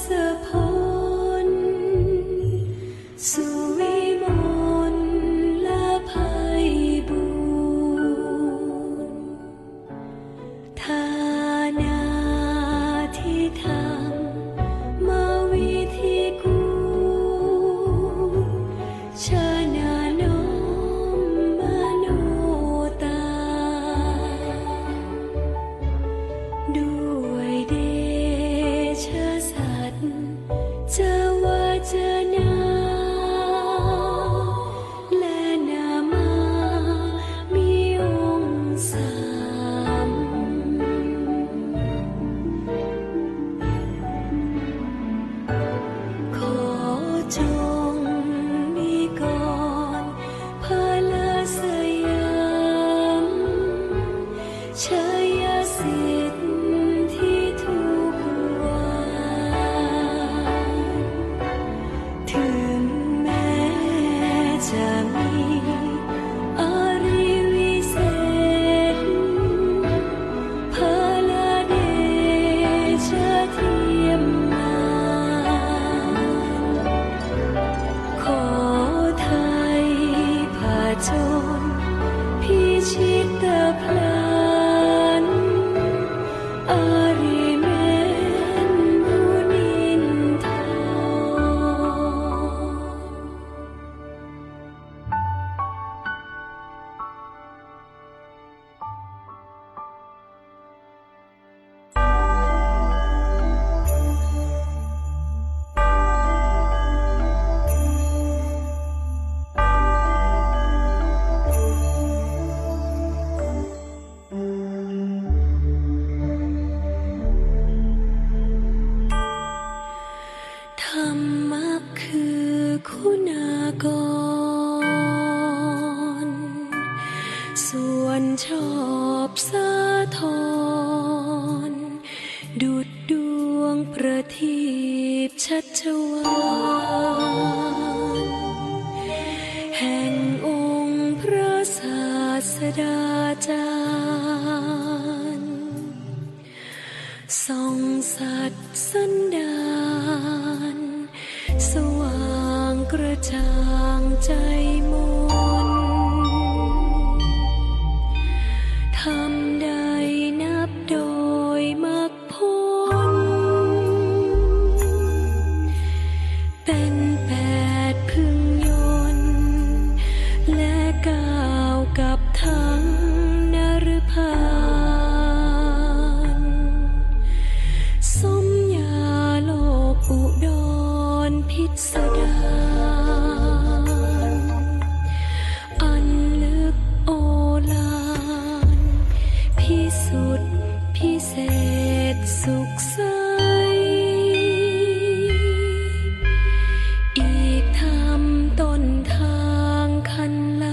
สะพล สุวิมลไพบูลย์ ฐานาธิธรรมวิธีกูล ชนะน้อมมโนตาม ด้วยเดชะสัจจะวาจนา และนามามีองค์สาม ขอจงมีกรพระสยาม ชัยสิทธิทุกวัน ถึงแม้จะมีอริวิเศษ พระเดชะเทียมมา ขอไถ่ผจญพิชิตพลัน อริเมรุนินทร ธรรมะคือคุณากร ส่วนชอบสาธร ดุจดวงประทีปชัชวาล แห่งองค์พระศาสดาจารย์ ส่องสัตว์สันดาน สว่างกระจ่างใจมน ธรรมใดนับโดยมรรคผล เป็นแปดพึงยนต์ และก้าวกับทั้งนฤพาน สมญาโลกอุดรพิสดาร อันลึกโอฬาร พิสุทธิ์พิเศษสุขใส อีกธรรมต้นทางคันไล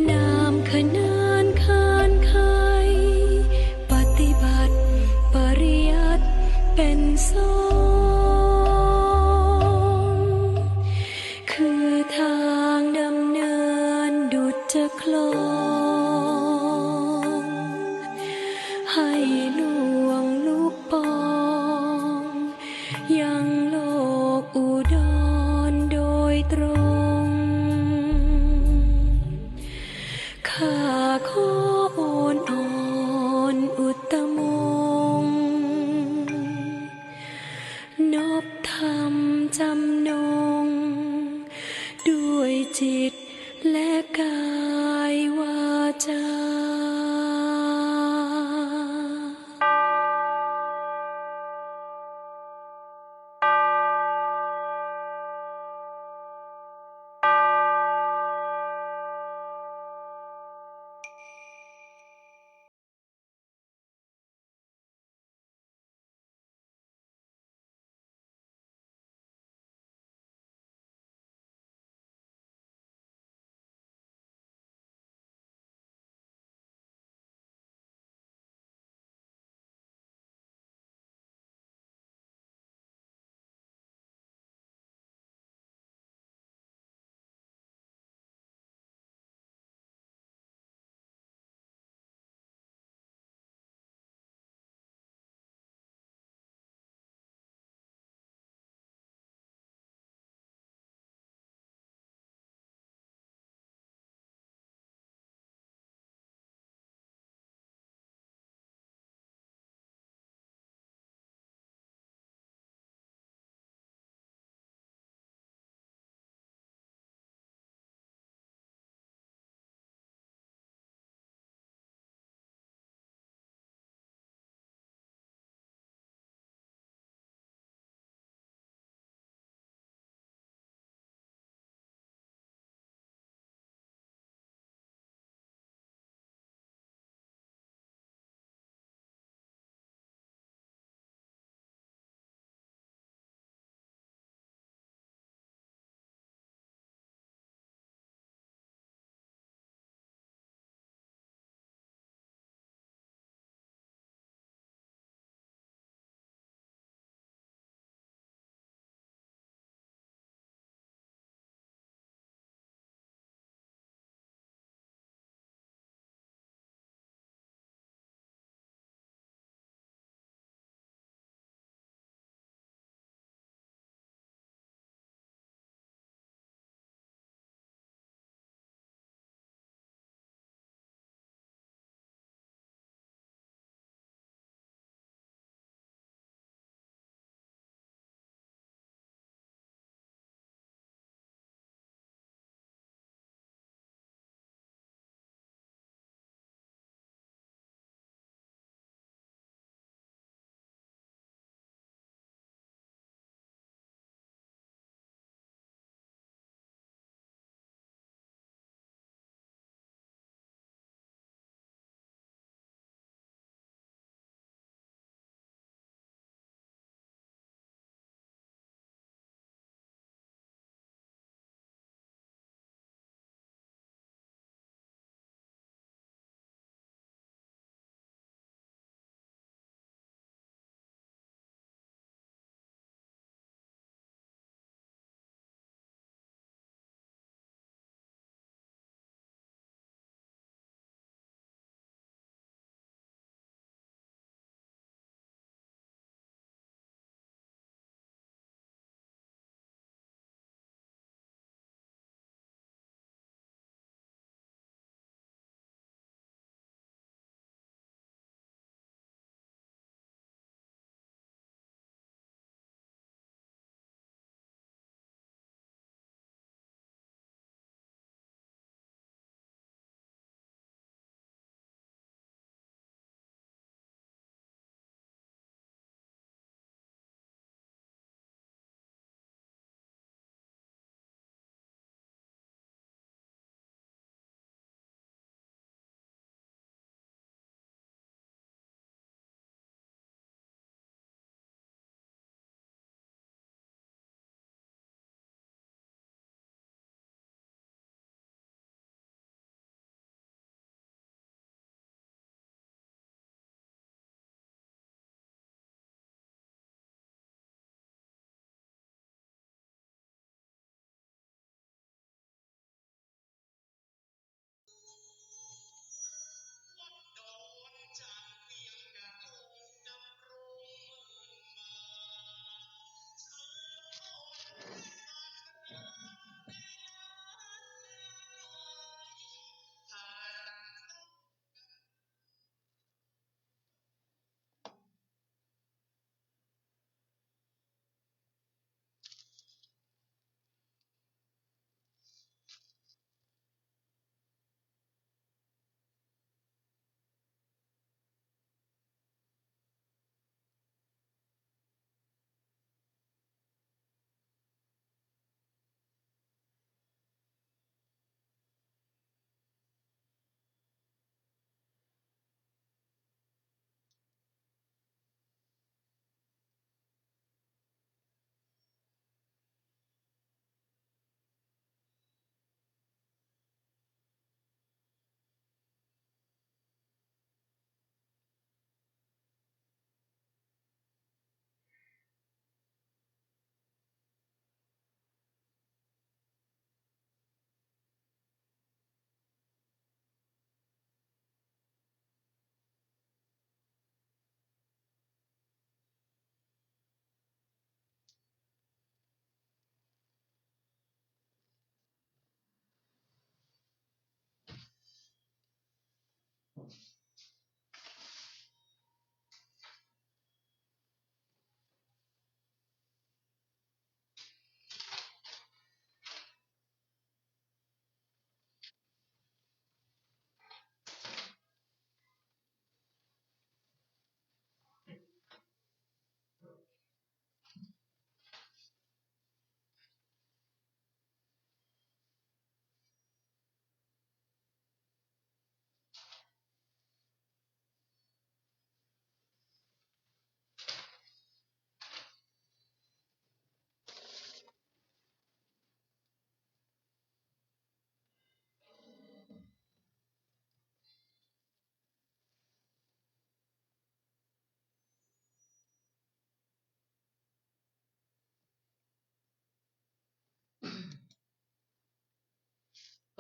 นามขนานคานไข ปฏิบัติปริยัติเป็นสอง คือทางดำเนินดุจคลอง ให้ล่วงลุปอง ยังโลกอุดรโดยตรง ข้าขอโอนอ่อนอุตตมงค์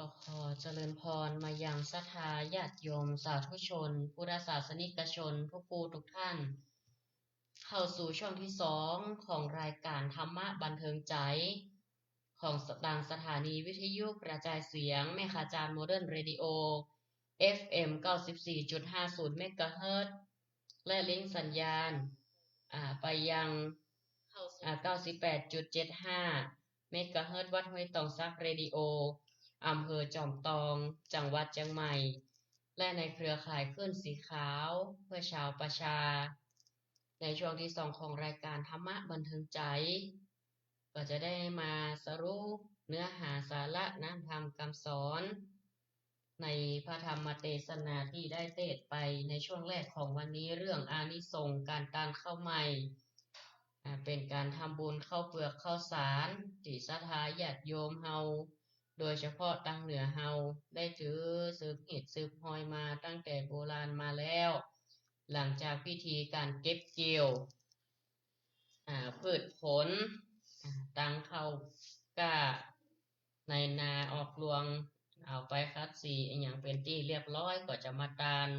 ก็ขอเจริญพรมายังศรัทธาญาติโยมสาธุชน พุทธศาสนิกชนทุกผู้ทุกท่าน เข้าสู่ช่วงที่สองของรายการธรรมะบันเทิงใจ ของทางสถานีวิทยุกระจายเสียงแม่ขะจาน Modern Radio เอฟเอ็ม เก้าสิบสี่จุดห้าศูนย์ เมกะเฮิรตซ์ และลิงก์สัญญาณ อ่า ไปยัง อ่า เก้าสิบแปดจุดเจ็ดห้า เมกะเฮิรตซ์ วัดห้วยตองสักเรดิโอ อำเภอจอมตอง จังหวัดเชียงใหม่ และในเครือข่ายคลื่นสีขาวเพื่อชาวประชา ในช่วงที่สองของรายการธรรมะบันเทิงใจ ก็จะได้มาสรุปเนื้อหาสาระน้ำธรรมคำสอน ในพระธรรมเตสนาที่ได้เตสน์ไปในช่วงแรกของวันนี้ เรื่องอานิสงส์ก๋านตานข้าวใหม่ อ่า เป๋นก๋านทำบุญข้าวเปือกข้าวสารตี้ศรัทธาญาติโยมเฮา โดยเฉพาะตางเหนือเฮา ได้ถือสืบฮีตสืบฮอยมาตั้งแต่โบราณมาแล้ว หลังจากพิธีก๋านเก็บเกี่ยว อ่า พืชผล อ่า ตางข้าวกล้าในนาออกรวง เอาไปขัดสีอะหยังเป๋นตี้เรียบร้อย ก็จะมาตาน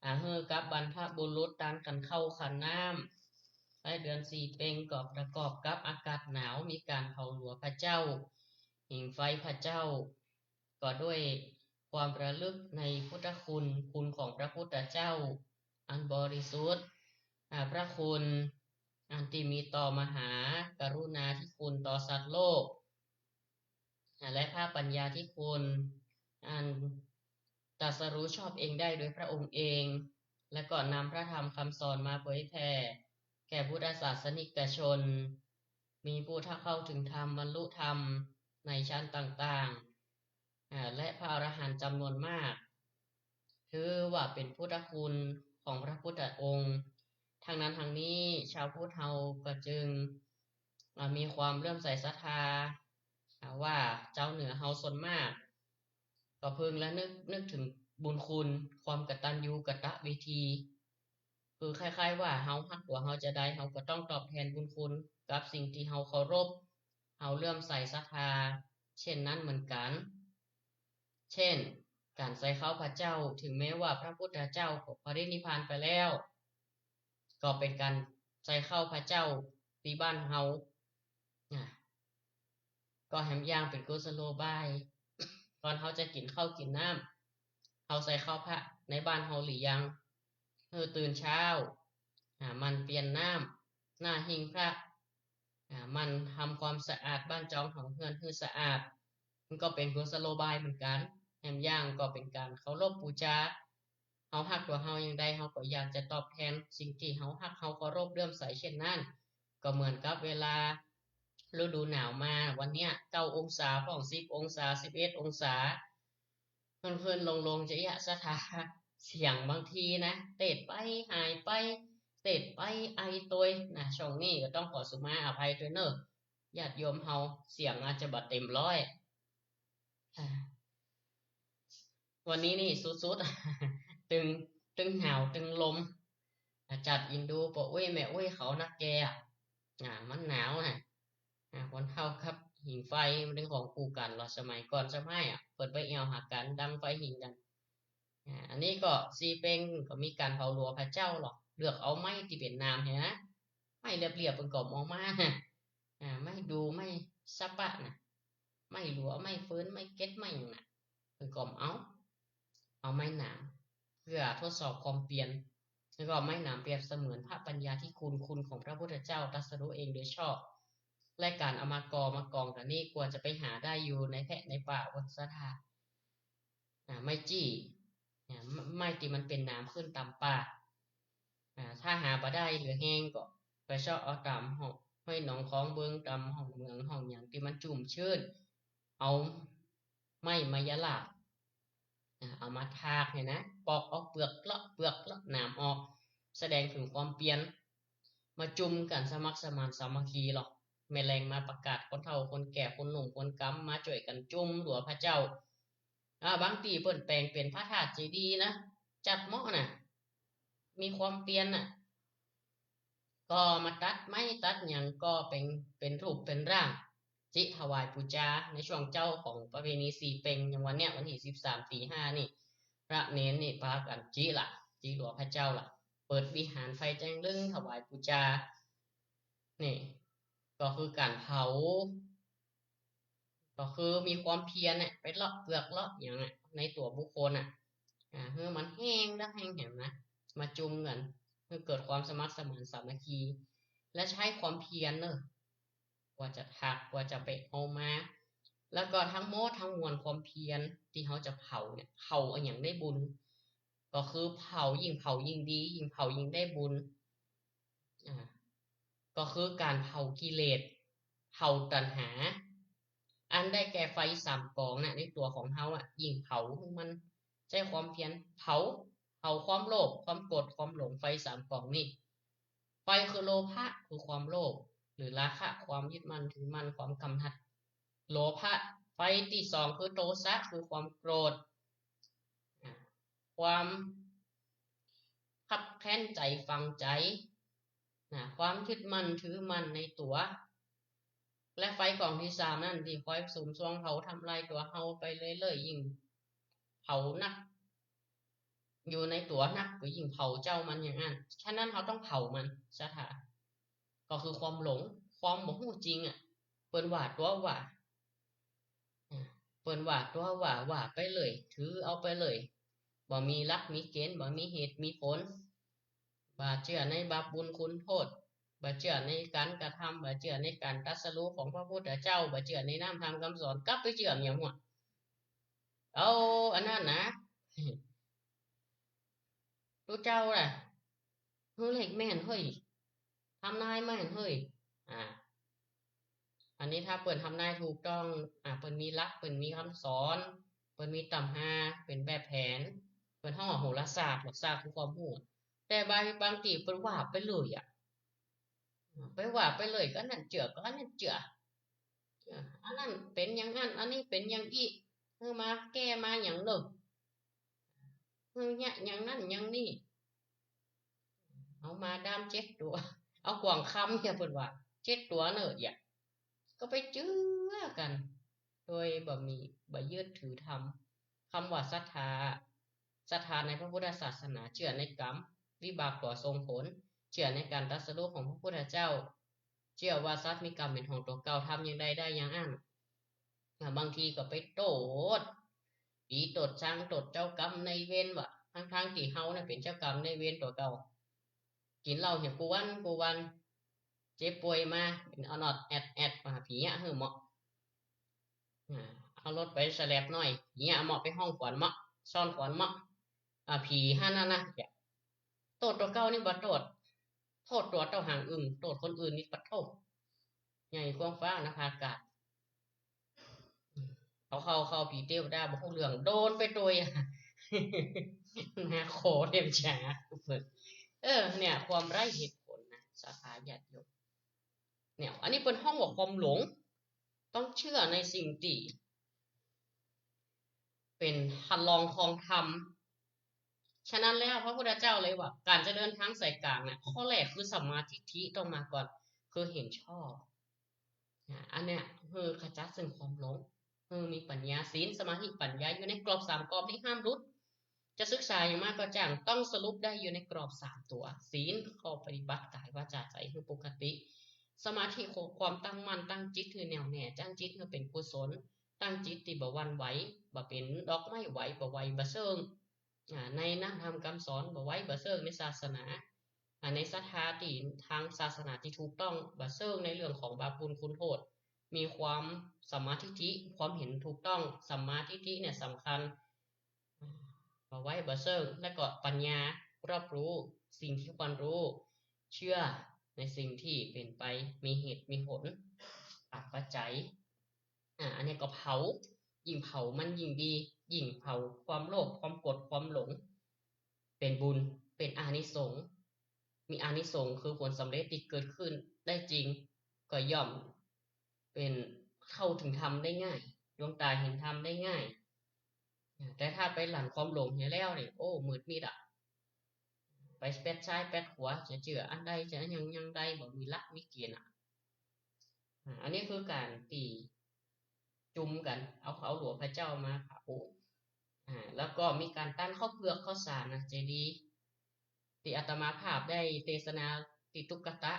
อ่า หื้อกับบรรพบุรุษ ตานขันข้าวขันน้ำ ในเดือนสี่เป็งก็ประกอบกับอากาศหนาว มีก๋านเผาหลัวพระเจ้า หิงไฟพระเจ้า ก็ด้วยความระลึกในพุทธคุณ คุณของพระพุทธเจ้าอันบริสุทธิ์ อ่า พระคุณอันตี้มีต่อมหากรุณาธิคุณต่อสัตว์โลก อ่า และพระปัญญาธิคุณอันตรัสรู้ชอบเองได้โดยพระองค์เอง และก็นำพระธรรมคำสอนมาเผยแผ่แก่พุทธศาสนิกชน มีผู้เฒ่าเข้าถึงธรรม บรรลุธรรมในชั้นต่างๆ อ่า และพระอรหันต์จำนวนมาก ถือว่าเป๋นพุทธคุณของพระพุทธองค์ ทั้งนั้นทั้งนี้ชาวพุทธเฮาก็จึง อ่า มีความเลื่อมใสศรัทธา อ่า ว่าจาวเหนือเฮาส่วนมาก ก็เพิ่งระนึก นึกถึงบุญคุณ ความกตัญญูกตเวที คือคล้ายๆ ว่าเฮาฮักตั๋วเฮาจาใด เฮาก็ต้องตอบแทนบุญคุณกับสิ่งตี้เฮาเคารพ เฮาเลื่อมใสศรัทธา เช่นนั้นเหมือนกั๋น เช่น ก๋านใส่ข้าวพระเจ้า ถึงแม้ว่าพระพุทธเจ้าก็ปรินิพพานไปแล้ว ก็เป๋นก๋านใส่ข้าวพระเจ้าตี้บ้านเฮา อ่า ก็แหมอย่างเป๋นกุศโลบาย ก่อนเฮาจะกิ๋นข้าวกิ๋นน้ำ เฮาใส่ข้าวพระในบ้านเฮาหรือยัง หื้อตื่นเช้า อ่า หมั่นเปลี่ยนน้ำหน้าหิ้งพระ อ่า หมั่นทำความสะอาดบ้านจองของเฮือนหื้อสะอาด มันก็เป๋นกุศโลบายเหมือนกั๋น แหมอย่างก็เป๋นก๋านเคารพบูชา เฮาฮักตั๋วเฮาอย่างใด เฮาก็อยากจะตอบแทนสิ่งตี้เฮาฮัก เฮาเคารพเลื่อมใสเช่นนั้น ก็เหมือนกับเวลาฤดูหนาวมา วันเนี้ย เก้าองศาพ่อง สิบองศา สิบเอ็ดองศา เพิ่นๆ ลงๆ จะเยียะศรัทธา เสียงบางทีนะ เตสน์ไปหายไป เตสน์ไปไอตวยนะ ช่วงนี้ก็ต้องขอสุมาอภัยตวยเน่อ ญาติโยมเฮา เสียงอาจจะบ่เต็มร้อย อ่า วันนี้นี่สุดๆ ตึง ตึงหนาวตึงลม อ่า จัดอินดูป้ออุ๊ยแม่อุ๊ยเขานักแก อ่า มันหนาวนะ อ่า คนเฒ่ากับหิ้งไฟมันเป๋นของคู่กั๋นลอ สมัยก่อนสมัยอะ เปิ้นไปแอ่วหากั๋นดังไฟหิ้งกั๋น อ่า อันนี้ก็สี่เป็งก็มีก๋านเผาหลัวพระเจ้าลอ เลือกเอาไม้ตี้เป๋นหนามหั้นนะ ไม้เรียบๆ เปิ้นก็เอามา อ่า ไม้ดู่ ไม้สะปะนะ ไม้หลัว ไม้เฟิร์น ไม้เก็ด ไม้หยังน่ะ เปิ้นก็เอา เอาไม้หนาม เพื่อทดสอบความเปียร แล้วก็ไม้หนามเปรียบเสมือนพระปัญญาธิคุณ คุณของพระพุทธเจ้าตรัสรู้เองโดยชอบ และก๋านเอามาก่อมากองกั๋นนี่ กว่าจะไปหาได้อยู่ในแพะในป่า บ่ศรัทธา อ่า ไม้จี้ อ่า ไม้ ไม้ตี้มันเป๋นหนามขึ้นต๋ามป่า อ่า ถ้าหาบ่ได้เหลือแฮงก็ไปเซาะเอาต๋ามห้อง ห้วยหนองคลองเบิง ต๋ามห้องเหมืองห้องหยังตี้มันชุ่มชื้น เอาไม้มายาลาบ อ่า เอามาถากหั้นนะ ปอกเอาเปลือกเลาะ เปลือกเลาะหนามออก แสดงเถิงความเปียร มาจุมกั๋นสมัครสมานสามัคคีลอ แม่แลงมาประกาศ คนเฒ่าคนแก่ คนหนุ่มคนกำ มาจ้วยกั๋นจุมหลัวพระเจ้า อ่า บางตี้เปิ้นแป๋งเป๋นพระธาตุเจดีย์นะ จัดเหมาะนะ มีความเปียรน่ะ ก็มาตัดไม้ตัดหยังก็เป๋น เป๋นรูปเป๋นร่าง จิถวายปู๋จาในช่วงเจ๊าของประเพณีสี่เป็ง อย่างวันเนี้ยวันตี้สิบสาม ตีห้านี่ พระเณรนี่ปากั๋นจิละ จิหลัวพระเจ้าละ เปิดวิหารไฟแจ้งเริงถวายปู๋จา นี่ ก็คือก๋านเผา ก็คือมีความเพียรเนี่ย ไปเลาะเปลือกเลาะหยังอะ ในตั๋วบุคคลอะ อ่า หื้อมันแห้งละแห้งแหมนะ มาจุมกั๋น หื้อเกิดความสมัครสมานสามัคคี และใจ๊ความเพียรเน่อ กว่าจะถัก กว่าจะไปเอามา แล้วก็ทั้งหมดทั้งมวลความเพียรตี้เฮาจะเผาเนี่ย เผาอะหยังได้บุญ ก็คือเผา ยิ่งเผายิ่งดี ยิ่งเผายิ่งได้บุญ อ่า ก็คือก๋านเผากิเลส เผาตัณหา อันได้แก่ไฟสามกองน่ะ ในตั๋วของเฮาอะ ยิ่งเผามันใจ๊ความเพียร เผา เผาความโลภ ความโกรธ ความหลง ไฟสามกองนี่ ไฟคือโลภะ คือความโลภ หรือราคะ ความยึดมั่นถือมั่น ความกำหนัด โลภะ ไฟตี้สองคือโทสะ คือความโกรธ อ่า ความคับแค้นใจ๋ฝังใจ๋ นะ ความยึดมั่นถือมั่นในตั๋ว และไฟกองตี้สามนั้นตี้คอยสุมซวงเผาทำลายตั๋วเฮาไปเรื่อยๆ ยิ่งเผานัก อยู่ในตั๋วนักก็ยิ่งเผาเจ้ามันอย่างนั้น ฉะนั้นเฮาต้องเผามัน ศรัทธา ก็คือความหลง ความบ่ฮู้จริงอะ เปิ้นว่าตั๋วว่า อ่า เปิ้นว่าตั๋วว่า ว่าไปเลย ถือเอาไปเลย บ่มีหลักมีเกณฑ์ บ่มีเหตุมีผล บ่าเจื้อในบาปบุญคุณโทษ บ่าเจื้อในก๋านกระทำ บ่าเจื้อในก๋านตรัสรู้ของพระพุทธเจ้า บ่าเจื้อในน้ำธรรมคำสอน กลับไปเจื้อเมียหัว เอาอันนั้นนะ ตุ๊เจ้าน่ะ หื้อเลขแม่นเฮ้ย ทำนายแม่นเฮ้ย อ่า อันนี้ถ้าเปิ้นทำนายถูกต้อง อ่า เปิ้นมีหลัก เปิ้นมีคำสอน เปิ้นมีตำรา เป๋นแบบแผน เปิ้นฮ้องว่าโหราศาสตร์ โหราศาสตร์คือความฮู้ แต่บาง บางตี้เปิ้นว่าไปเลยอะ ไปว่าไปเลย ก็อันนั้นเจื้อ ก็อันนั้นเจื้อ อ่า อันนั้นเป๋นอย่างนั้น อันนี้เป๋นอย่างอี้ หื้อมาแก้มาอย่างโน้น หื้อเยียะอย่างนั้นอย่างนี้ เอามาดามเจ็ดตั๋ว เอากว่างคำเนี่ยเปิ้นว่า เจ็ดตั๋วเน่อเยียะ ก็ไปเจื้อกั๋น โดยบ่มี บ่ยึดถือธรรม กำว่าศรัทธา ศรัทธาในพระพุทธศาสนา เจื้อในกรรม วิบากตั๋วส่งผล เจื้อในก๋านตรัสรู้ของพระพุทธเจ้า เจื้อว่าสัตว์มีกรรมเป๋นของตั๋วเก่า ทำอย่างใดได้อย่างอั้น อ่า บางทีก็ไปโต้ษ ผีโต้ษซางโต้ษเจ้ากรรมนายเวรว่า ตังๆ ตี้เฮาน่ะเป๋นเจ้ากรรมนายเวรตั๋วเก่า กิ๋นเหล้าเหียกู้วันกู้วัน เจ็บป่วยมา เป๋นออดๆ แอดๆ มาหาผีเยียะหื้อเหมาะ อ่า เอารถไปแสลบหน้อย เยียะเหมาะ ไปฮ้องขวัญเหมาะ ซ่อนขวัญเหมาะ อ่า ผีหั้นน่ะนะ โต้ษตั๋วเก่านี่บ่โต้ษ โต้ษตั๋วเต้าหางอึ่ง โต้ษคนอื่นนี่ปะโธ่ ใหญ่กว้างฟ้านภาอากาศ เอาเข้า เข้าผีเตวดาบ่ฮู้เรื่อง โดนไปตวย นะ โขเทพจา เออ เนี่ย ความไร้เหตุผลนะ ศรัทธาญาติโยม เนี่ย อันนี้เปิ้นฮ้องว่าความหลง ต้องเจื้อในสิ่งตี้เป๋นคันลองของธรรม ฉะนั้นแล้วพระพุทธเจ้าเลยว่า ก๋านจะเดินตางสายก๋างเนี่ย ข้อแรกคือสัมมาทิฏฐิต้องมาก่อน คือเห็นชอบ อ่า อันเนี้ย คือขจัดซึ่งความหลง คือมีปัญญา ศีล สมาธิ ปัญญา อยู่ในกรอบสามกรอบนี้ห้ามหลุด จะศึกษาอย่างมากก็จ้าง ต้องสรุปได้อยู่ในกรอบสามตั๋ว ศีล ข้อปฏิบัติ กาย วาจา ใจ๋ คือปกติ สมาธิ คือความตั้งมั่น ตั้งจิตหื้อแน่วแน่ ตั้งจิตหื้อเป๋นกุศล ตั้งจิตตี้บ่หวั่นไหว บ่เป๋นดอกไม้ไหว บ่ไหวบ่เซิ่ง อ่า ในน้ำธรรมคำสอน บ่ไหวบ่เซิ่งในศาสนา อ่า ในศรัทธาตี้ตางศาสนาตี้ถูกต้อง บ่เซิ่งในเรื่องของบาปบุญคุณโทษ มีความสัมมาทิฏฐิ ความเห็นถูกต้อง สัมมาทิฏฐิเนี่ยสำคัญ อ่า บ่ไหวบ่เซิ่ง แล้วก็ปัญญา รอบรู้สิ่งที่ควรรู้ เจื้อในสิ่งตี้เป๋นไป มีเหตุมีผล ตามปัจจัย อ่า อันนี้ก็เผา ยิ่งเผามันยิ่งดี ยิ่งเผาความโลภ ความโกรธ ความหลง เป๋นบุญ เป๋นอานิสงส์ มีอานิสงส์คือผลสำเร็จตี้เกิดขึ้นได้จริง ก็ย่อมเป๋นเข้าถึงธรรมได้ง่าย ดวงต๋าเห็นธรรมได้ง่าย แต่ถ้าไปหลั่นความหลงเหียแล้วเนี่ย โอ้ มืดมิดอะ ไปแป๊ดซ้ายแป๊ดขวา จะเจื้ออันใด จะหยังอย่างใด บ่มีหลักมีเกณฑ์อะ อ่า อันนี้คือก๋านตี้จุมกั๋น เอา เอาหลวงพระเจ้ามาผาปูน อ่า แล้วก็มีก๋านตันข้าวเปือกข้าวสารนะ เจดีย์ ตี้อาตมาภาพได้เตสนาตี้ตุ๊กตะ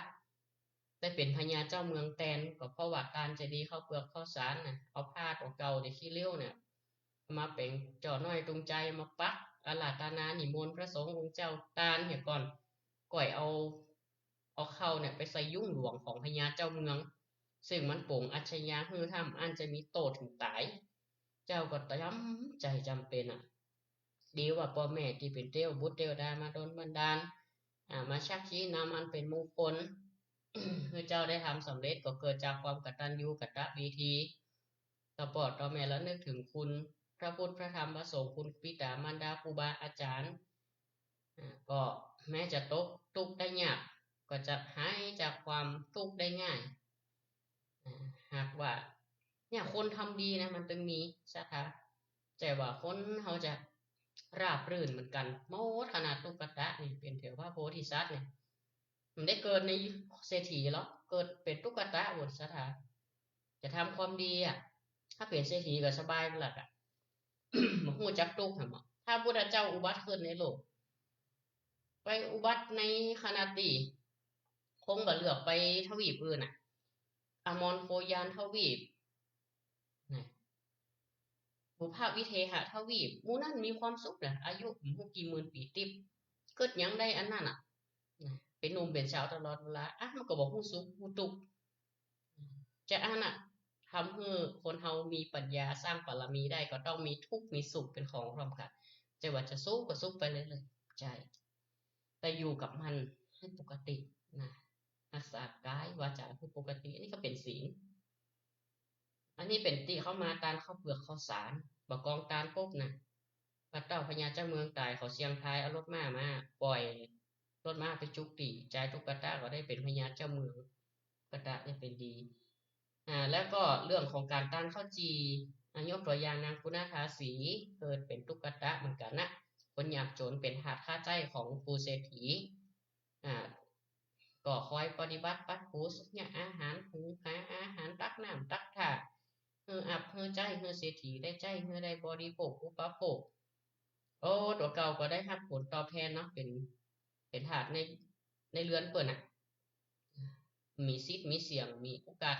ได้เป๋นพญาเจ้าเมืองแตน ก็เพราะว่าตานเจดีย์ข้าวเปือกข้าวสารน่ะ เอาผ้าตั๋วเก่าตี้ขี้ริ้วเนี่ย มาเป๋นจ่อน้อยตุงใจ๋ มาปักอาราธนานิมนต์พระสงฆ์องค์เจ้าตานเหียก่อน ก่อยเอา เอาข้าวเนี่ยไปใส่ยุ้งหลวงของพญาเจ้าเมือง ซึ่งมันป๋งอาชญาหื้อถ้าอั้นจะมีโต้ษเถิงต๋าย เจ้าก็จ๋ำใจ๋จ๋ำเป๋นอะ ดีว่าป้อแม่ตี้เป๋นเตวบุตรเตวดามาดลบันดาล อ่า มาชักชี้นำอันเป๋นมงคล หื้อเจ้าได้ทำสำเร็จ ก็เกิดจากความกตัญญูกตเวที ต่อป้อต่อแม่ ระลึกเถิงคุณพระพุทธพระธรรมพระสงฆ์ คุณบิดามารดาครูบาอาจ๋ารย์ อ่า ก็แม้จะตกตุ๊กข์ได้ยาก ก็จะหายจากความตุ๊กข์ได้ง่าย อ่า หากว่า เนี่ย คนทำดีนะ มันตึงมีศรัทธา แต่ว่าคนเฮาจะราบรื่นเหมือนกั๋นหมด ขนาดตุ๊กตะนี่เป๋นเถวพระโพธิสัตว์เนี่ย มันได้เกิดในเศรษฐีหรอก เกิดเป๋นตุ๊กตะหมดศรัทธา จะทำความดีอะ ถ้าเป๋นเศรษฐีก็สบายไปละอะ บ่ฮู้จักตุ๊กข์หรอก ถ้าพุทธเจ้าอุบัติขึ้นในโลก ไปอุบัติในขนาดตี้ คงบ่เหลือบไปทวีปอื่นน่ะ อมรโคยานทวีป นะ บุพวิเทหทวีป หมู่นั้นมีความสุขนะ อายุบ่ฮู้กี่หมื่นปี๋ติ๊บ กึ๊ดหยังได้อันนั้นน่ะ นะ เป๋นหนุ่มเป๋นสาวตลอดเวลา อ่ะ มันก็บ่ฮู้สุขฮู้ตุ๊กข์ จะอั้นน่ะ ทำหื้อคนเฮามีปัญญาสร้างบารมีได้ ก็ต้องมีทุกข์มีสุขเป๋นของร่วมกั๋น จะว่าจะสุขก็สุขไปเรื่อยๆ ใจ้ แต่อยู่กับมันหื้อปกตินะ รักษากายวาจาหื้อปกติ อันนี้ก็เป๋นศีล อันนี้เป๋นตี้เข้ามาตานข้าวเปือกข้าวสาร บ่ากองตานปุ๊บน่ะ พระเจ้าพญาเจ้าเมืองต๋าย เขาเสี่ยงทายเอารถม้ามา ป่อยรถม้าไปจุกตี้ จายตุ๊กตะก็ได้เป๋นพญาเจ้าเมือง ตุ๊กตะได้เป๋นดี อ่า แล้วก็เรื่องของก๋านตานข้าวจี่ อ่ะ ยกตั๋วอย่างนางปุณณาถาสี เกิดเป๋นตุ๊กตะเหมือนกั๋นนะ คนยากจ๋น เป๋นทาสค่าใจ๊ของปู่เศรษฐี อ่า ก็คอยปฏิบัติปัดปู เนี่ย อาหาร หุงหาอาหาร ตักน้ำตักท่า หื้ออับหื้อใจ๊ หื้อเศรษฐีได้ใจ๊ หื้อได้บริโภคอุปโภค โอ้ ตั๋วเก่าก็ได้ฮับผลตอบแทนเนาะ เป๋น เป๋นทาสใน ในเฮือนเปิ้นน่ะ มีสิทธิ์มีเสียง มีโอกาส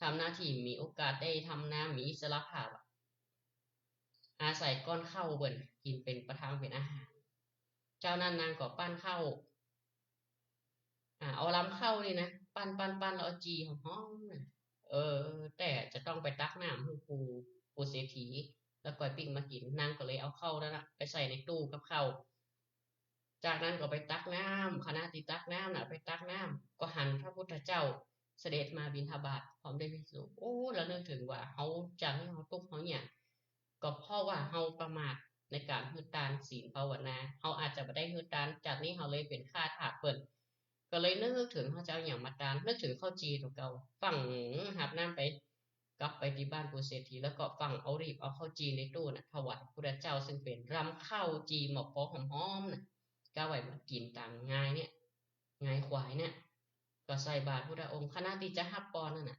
ทำหน้าตี้ มีโอกาสได้ทำนา มีอิสรภาพอะ อาศัยก้อนข้าวเปิ้นกิ๋นเป๋นประทังเป๋นอาหาร เจ้านั้นนางก็ปั้นข้าว อ่า เอาลำข้าวนี่นะ ปั้น ปั้น ปั้น แล้วเอาจี่หอมๆ น่ะ เออ แต่จะต้องไปตักน้ำหื้อปู่ ปู่เศรษฐี แล้วก่อยปิ๊กมากิ๋น นางก็เลยเอาข้าวนั้นน่ะไปใส่ในตู้กับข้าว จากนั้นก็ไปตักน้ำ ขณะตี้ตักน้ำน่ะ ไปตักน้ำ ก็หันพระพุทธเจ้าเสด็จมาบิณฑบาตพร้อมด้วยภิกษุ โอ้ ระลึกเถิงว่าเฮา จากนี้เฮาตุ๊กข์เฮายาก ก็เพราะว่าเฮาประมาทในก๋านหื้อตานศีลภาวนา เฮาอาจจะบ่ได้หื้อตาน จากนี้เฮาเลยเป๋นข้าทาสเปิ้น ก็เลยนึกเถิงเฮาจะเอาหยังมาตาน นึกเถิงข้าวจี่ตั๋วเก่า ฟั่งหับน้ำไป กลับไปตี้บ้านปู่เศรษฐี แล้วก็ฟั่งเอา รีบเอาข้าวจี่ในตู้น่ะ ถวายพุทธเจ้า ซึ่งเป๋นลำข้าวจี่หมอกปอหอมๆ น่ะ กะไว้มากิ๋นตางงายเนี่ย งายขวายเนี่ย ก็ใส่บาตรพุทธองค์ ขณะตี้จะฮับปอนนั่นน่ะ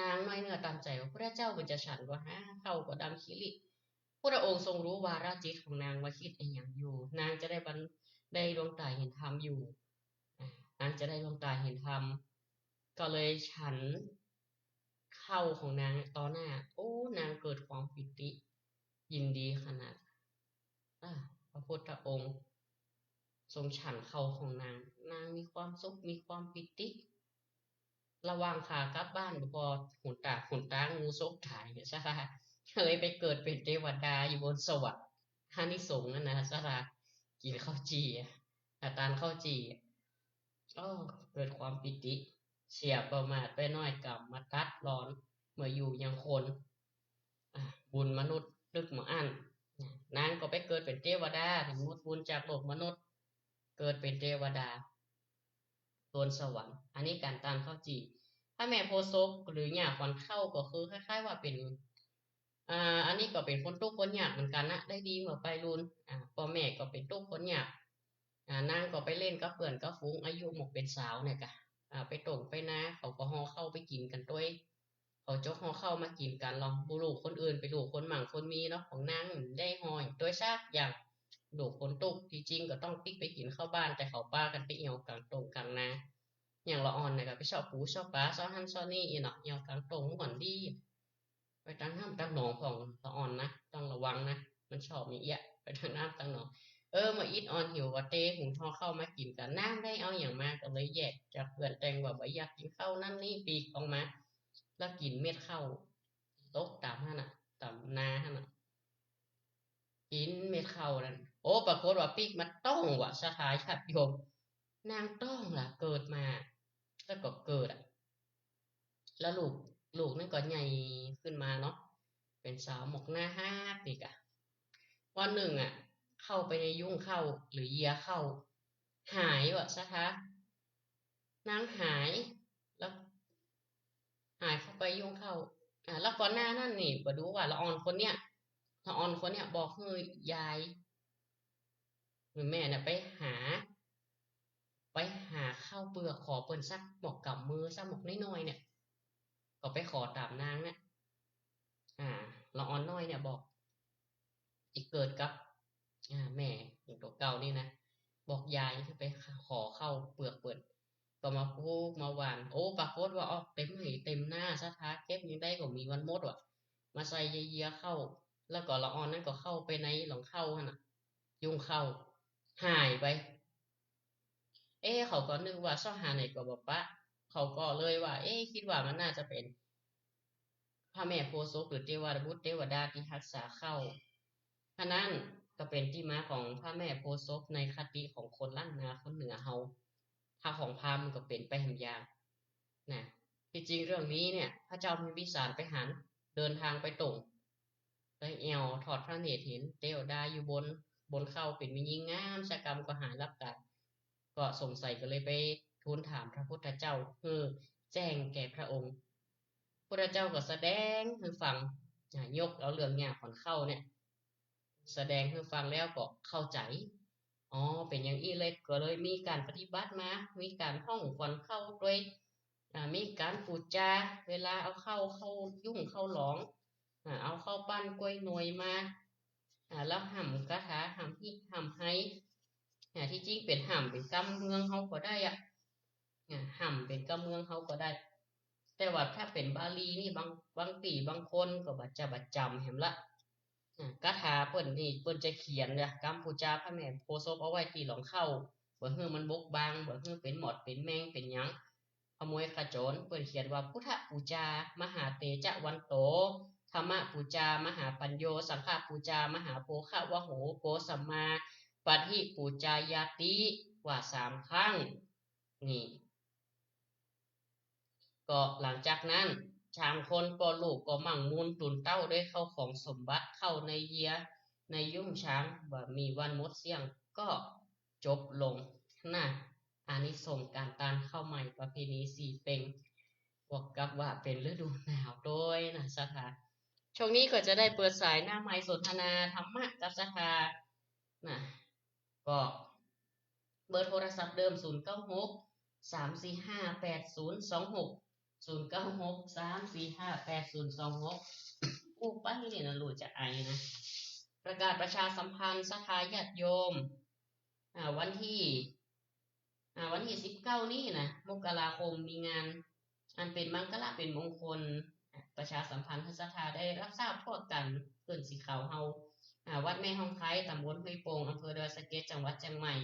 นางน้อยเนื้อต่ำใจ๋ว่า พุทธเจ้าเปิ้นจะฉันก่อ หาข้าวก็ดำขี้ริ พุทธองค์ทรงฮู้วาระจิตของนางว่าคิดอะหยังอยู่ นางจะได้บรร ได้ดวงต๋าเห็นธรรมอยู่ อ่ะ นางจะได้ดวงต๋าเห็นธรรม ก็เลยฉันข้าวของนางต่อหน้า โอ้ นางเกิดความปีติ ยินดีขนาด อ่ะ พระพุทธองค์ทรงฉันข้าวของนาง นางมีความสุข มีความปีติ ระหว่างขากลับบ้าน บ่ปอหนต๋า หนต๋างูซกต๋ายเนี่ย ศรัทธา เลยไปเกิดเป๋นเตวดาอยู่บนสวรรค์ อานิสงส์นั่นนะ ศรัทธา กิ๋นข้าวจี่อะ อ่ะ ตานข้าวจี่อะ อ้อ เกิดความปีติ เสียประมาทไปหน้อย ก๋รรมมาตัดรอน เมื่ออยู่ยังคน อ่ะ บุญมนุษย์ลึกบ่อั้น นางก็ไปเกิดเป๋นเตวดา สมมุติบุญจากโลกมนุษย์ เกิดเป๋นเตวดา บนสวรรค์ อันนี้ก๋านตานข้าวจี่ พระแม่โพธิ์ศพหรือย่าขวัญข้าวก็คือคล้ายๆ ว่าเป๋น อ่า อันนี้ก็เป๋นคนตุ๊กข์คนยากเหมือนกั๋นนะ ได้ดีเมื่อวัยรุ่น อ่า ป้อแม่ก็เป๋นตุ๊กข์คนยาก อ่า นางก็ไปเล่นกับเปื้อนกับฝูง อายุหมกเป๋นสาวเนี่ยกะ อ่า ไปโต้งไปนา เขาก็ห่อข้าวไปกิ๋นกั๋นตวย เขาจกห่อข้าวมากิ๋นกั๋นลอ บ่ลูกคนอื่น ไปลูกคนหมั่งคนมีเนาะ ของนางได้ห่อตวยสักอย่าง ลูกคนตุ๊ก ตี้จริงก็ต้องปิ๊กไปกิ๋นข้าวบ้าน แต่เขาปากั๋นไปเอี่ยวก๋างโต้งก๋างนา อย่างละอ่อนเนี่ยก็ไปเซาะปูเซาะป๋า เซาะหั้นเซาะนี่อี้เนาะ เอี่ยวก๋างโต้งม่วนดี ไปตั๊งน้ำตั๊งหนองพ่อง ละอ่อนนะ ต้องระวังนะ มันชอบมีเอี้ยะ ไปตั๊งน้ำตั๊งหนอง เออ เมื่ออิดอ่อนหิวก็เตะหุงห่อข้าวมากิ๋นกั๋น นางได้เอาหยังมา ก็เลยแยกจากเปื้อนแต่งว่าบ่อยากกิ๋นข้าวนั้นนี่ ปีกออกมา แล้วกิ๋นเม็ดข้าว ตกต๋ามหั้นน่ะ ต๋ามนาหั้นน่ะ กิ๋นเม็ดข้าวนั้น โอ้ ปรากฏว่าปิ๊กมาต๊องว่ะ ศรัทธาญาติโยม นางต๊องล่ะ เกิดมา แล้วก็เกิดอะ แล้วลูก ลูกนั้นก็ใหญ่ขึ้นมาเนาะ เป๋นสาวหมวกหน้าฮักนี่กะ วันนึ่งอะ เข้าไปในยุ้งข้าว หรือเยียะข้าว หายว่ะศรัทธา นางหาย แล้ว หายเข้าไปยุ้งข้าว อ่า แล้วก่อนหน้านั้นนี่ บ่ดูว่าละอ่อนคนเนี้ย ละอ่อนคนเนี้ยบอกหื้อยาย หื้อแม่น่ะไปหา ไปหาข้าวเปลือกขอเปิ้นสักหมวกก๋ำมือ สักหมวกน้อยๆ เนี่ย ก็ไปขอต๋ามนางเนี่ย อ่า ละอ่อนน้อยเนี่ยบอก ตี้เกิดกับ อ่า แม่ตั๋วเก่านี่นะ บอกยายหื้อไปขอข้าวเปลือกเปิ้น ก็มาปลูกมาหว่าน โอ้ ปรากฏว่าออกเต็มไฮ่เต็มนา ศรัทธา เก็บยังได้ก็มีวันหมดว่ะ มาใส่เยียะข้าว แล้วก็ละอ่อนนั้นก็เข้าไปในหลองข้าวหั้นน่ะ ยุ้งข้าว หายไป เอ๊ะ เขาก็นึกว่าเซาะหาไหนก็บ่ปะ เขาก็เลยว่า เอ๊ะ กึ๊ดว่ามันน่าจะเป๋นพระแม่โพธิ์ศพ หรือเทวดาบุตรเทวดาตี้ฮักษาข้าว ฉะนั้นก็เป๋นตี้มาของพระแม่โพธิ์ศพในคติของคนล้านนาคนเหนือเฮา ถ้าของพราหมณ์ก็เป๋นไปแหมอย่าง นะ ตี้จริงเรื่องนี้เนี่ย พระเจ้าพิมพิสารไปหัน เดินทางไปโต้ง ไปแอ่วทอดพระเนตรหันเทวดาอยู่บน บนข้าวเป๋นแม่ญิงงาม ชะกำก็หายลับต๋า ก็สงสัยก็เลยไปทูลถามพระพุทธเจ้า หื้อแจ้งแก่พระองค์ พุทธเจ้าก็แสดงหื้อฟัง อ่า ยกเอาเรื่องยากของข้าวเนี่ย แสดงหื้อฟังแล้วก็เข้าใจ๋ อ๋อ เป๋นอย่างอี้เลย ก็เลยมีก๋านปฏิบัติมา มีก๋านฮ้องขวัญข้าวตวย อ่า มีก๋านปู๋จา เวลาเอาข้าวเข้ายุ้งเข้าหลอง อ่า เอาข้าวปั้นก๊วยหน่วยมา อ่า แล้วฮ่ำคาถา ฮ่ำฮิฮ่ำไฮ อ่า ตี้จริงเป๋นฮ่ำเป๋นกำเมืองเฮาก็ได้อะ อ่า ฮ่ำเป๋นกำเมืองเฮาก็ได้ แต่ว่าถ้าเป๋นบาลีนี่ บาง บางตี้บางคนก็บ่จะบ่จ๋ำแหมละ อ่า คาถาเปิ้นนี่ เปิ้นจะเขียนเนี่ย กำปู๋จาพระแม่โพธิ์ศพเอาไว้ตี้หลองข้าว บ่หื้อมันบกบาง บ่หื้อเป๋นหมอดเป๋นแมงเป๋นหยัง ขโมยขโจร เปิ้นเขียนว่า พุทธปู๋จามหาเตจะวันโต ธัมมปู๋จามหาปัญโญ สังฆปู๋จามหาโภคะวะโห โกสัมมาปะทิปู๋จายาติ ว่าสามครั้ง นี่ ก็หลังจากนั้น สามคนก็ลูกก็มั่งมูลตู๋นเต้าด้วยข้าวของสมบัติเข้าในเยียะ ในยุ้งฉาง บ่มีวันหมดเสี้ยง ก็จบลงนะ อานิสงส์ก๋านตานข้าวใหม่ ประเพณีสี่เป็ง บวกกับว่าเป๋นฤดูหนาวตวยนะศรัทธา ช่วงนี้ก็จะได้เปิดสายหน้าไมค์สนทนาธรรมะกับศรัทธานะ ก็เบอร์โทรศัพท์เดิม ศูนย์เก้าหก สามสี่ห้า แปดศูนย์สองหก ศูนย์เก้าหก สามสี่ห้า แปดศูนย์สองหก อู้ไปนี่นะ ลูกจะไอนะ ประกาศประชาสัมพันธ์ศรัทธาญาติโยม อ่า วันตี้ อ่า วันตี้สิบเก้านี้นะ มกราคม มีงานอันเป๋นมังคละเป๋นมงคล อ่า ประชาสัมพันธ์หื้อศรัทธาได้รับทราบทั่วกั๋น เขื่อนสีขาวเฮา อ่า วัดแม่ฮ่องไคร้ ต๋ำบลห้วยโป่ง อำเภอดอยสะเก็ด จังหวัดเจียงใหม่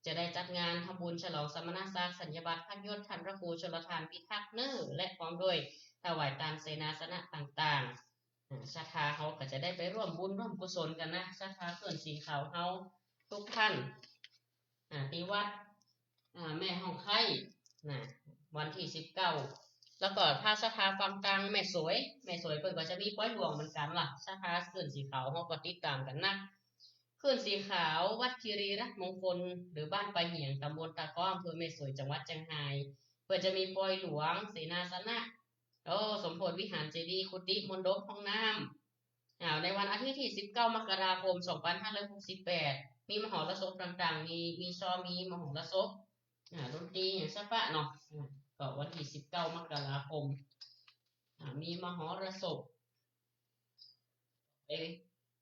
จะได้จัดงานทำบุญฉลองสมณศักดิ์ สัญญบัตร พัดยศ ท่านพระครูชลทานพิทักษ์เน้อ และพร้อมด้วยถวายตานเสนาสนะต่างๆ อ่า ศรัทธาเฮาก็จะได้ไปร่วมบุญร่วมกุศลกั๋นนะ ศรัทธาเขื่อนสีขาวเฮาทุกท่าน อ่า ตี้วัด อ่า แม่ฮ่องไคร้นะ วันตี้สิบเก้า แล้วก็ถ้าศรัทธาฟังตางแม่สวย แม่สวยเปิ้นก็จะมีปอยหลวงเหมือนกั๋นล่ะ ศรัทธาเขื่อนสีขาวเฮาก็ติดต๋ามกั๋นนะ เขื่อนสีขาว วัดคีรีรัตนมงคล หรือบ้านปายเหียง ต๋ำบลตาก้อ อำเภอแม่สวย จังหวัดเจียงฮาย เปิ้นจะมีปอยหลวง เสนาสนะ โอ้ สมโภชวิหารเจดีย์ กุฏิมณฑป ห้องน้ำ อ่า ในวันอาทิตย์ตี้สิบเก้า มกราคม สองพันห้าร้อยหกสิบแปด มีมหรสพต่างๆ มี มีซ้อม มีมหรสพ อ่า ดนตรีอย่างซะปะเนาะ อ่า ก็วันตี้สิบเก้ามกราคม อ่า มีมหรสพ ไป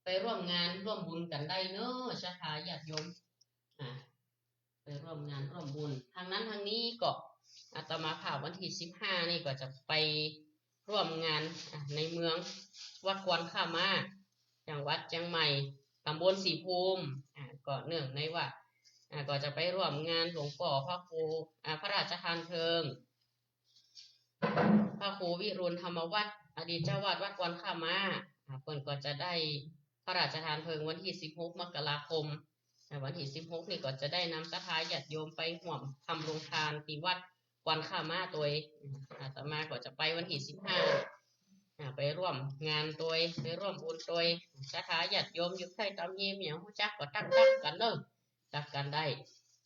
ไปร่วมงานร่วมบุญกั๋นได้เนาะ ศรัทธาญาติโยม อ่า ไปร่วมงานร่วมบุญ ตังนั้นตังนี้ก็ อาตมาภาพวันตี้สิบห้านี่ก็จะไปร่วมงาน อ่า ในเมืองวัดกวนข้าม้า จังหวัดเจียงใหม่ ต๋ำบลศรีภูมิ อ่า ก็เนื่องในว่า อ่า ก็จะไปร่วมงานหลวงป้อพระครู อ่า พระราชทานเพลิง พระครูวิรุณธรรมวัฒน์ อดีตเจ้าอาวาสวัดกวนข้าม้า อ่า เปิ้นก็จะได้พระราชทานเพลิงวันตี้สิบหกมกราคม อ่า วันตี้สิบหกนี่ก็จะได้นำศรัทธาญาติโยมไปฮ่วมทำโรงทานตี้วัดกวนข้าม้าตวย อาตมาก็จะไปวันตี้สิบห้า อ่า ไปร่วมงานตวย ไปร่วมบุญตวย ศรัทธาญาติโยมอยู่ใก้ต๋ามเยียมอย่างฮู้จักก็ตั๊กตั๊กกั๋นเนาะ ตั๊กกั๋นได้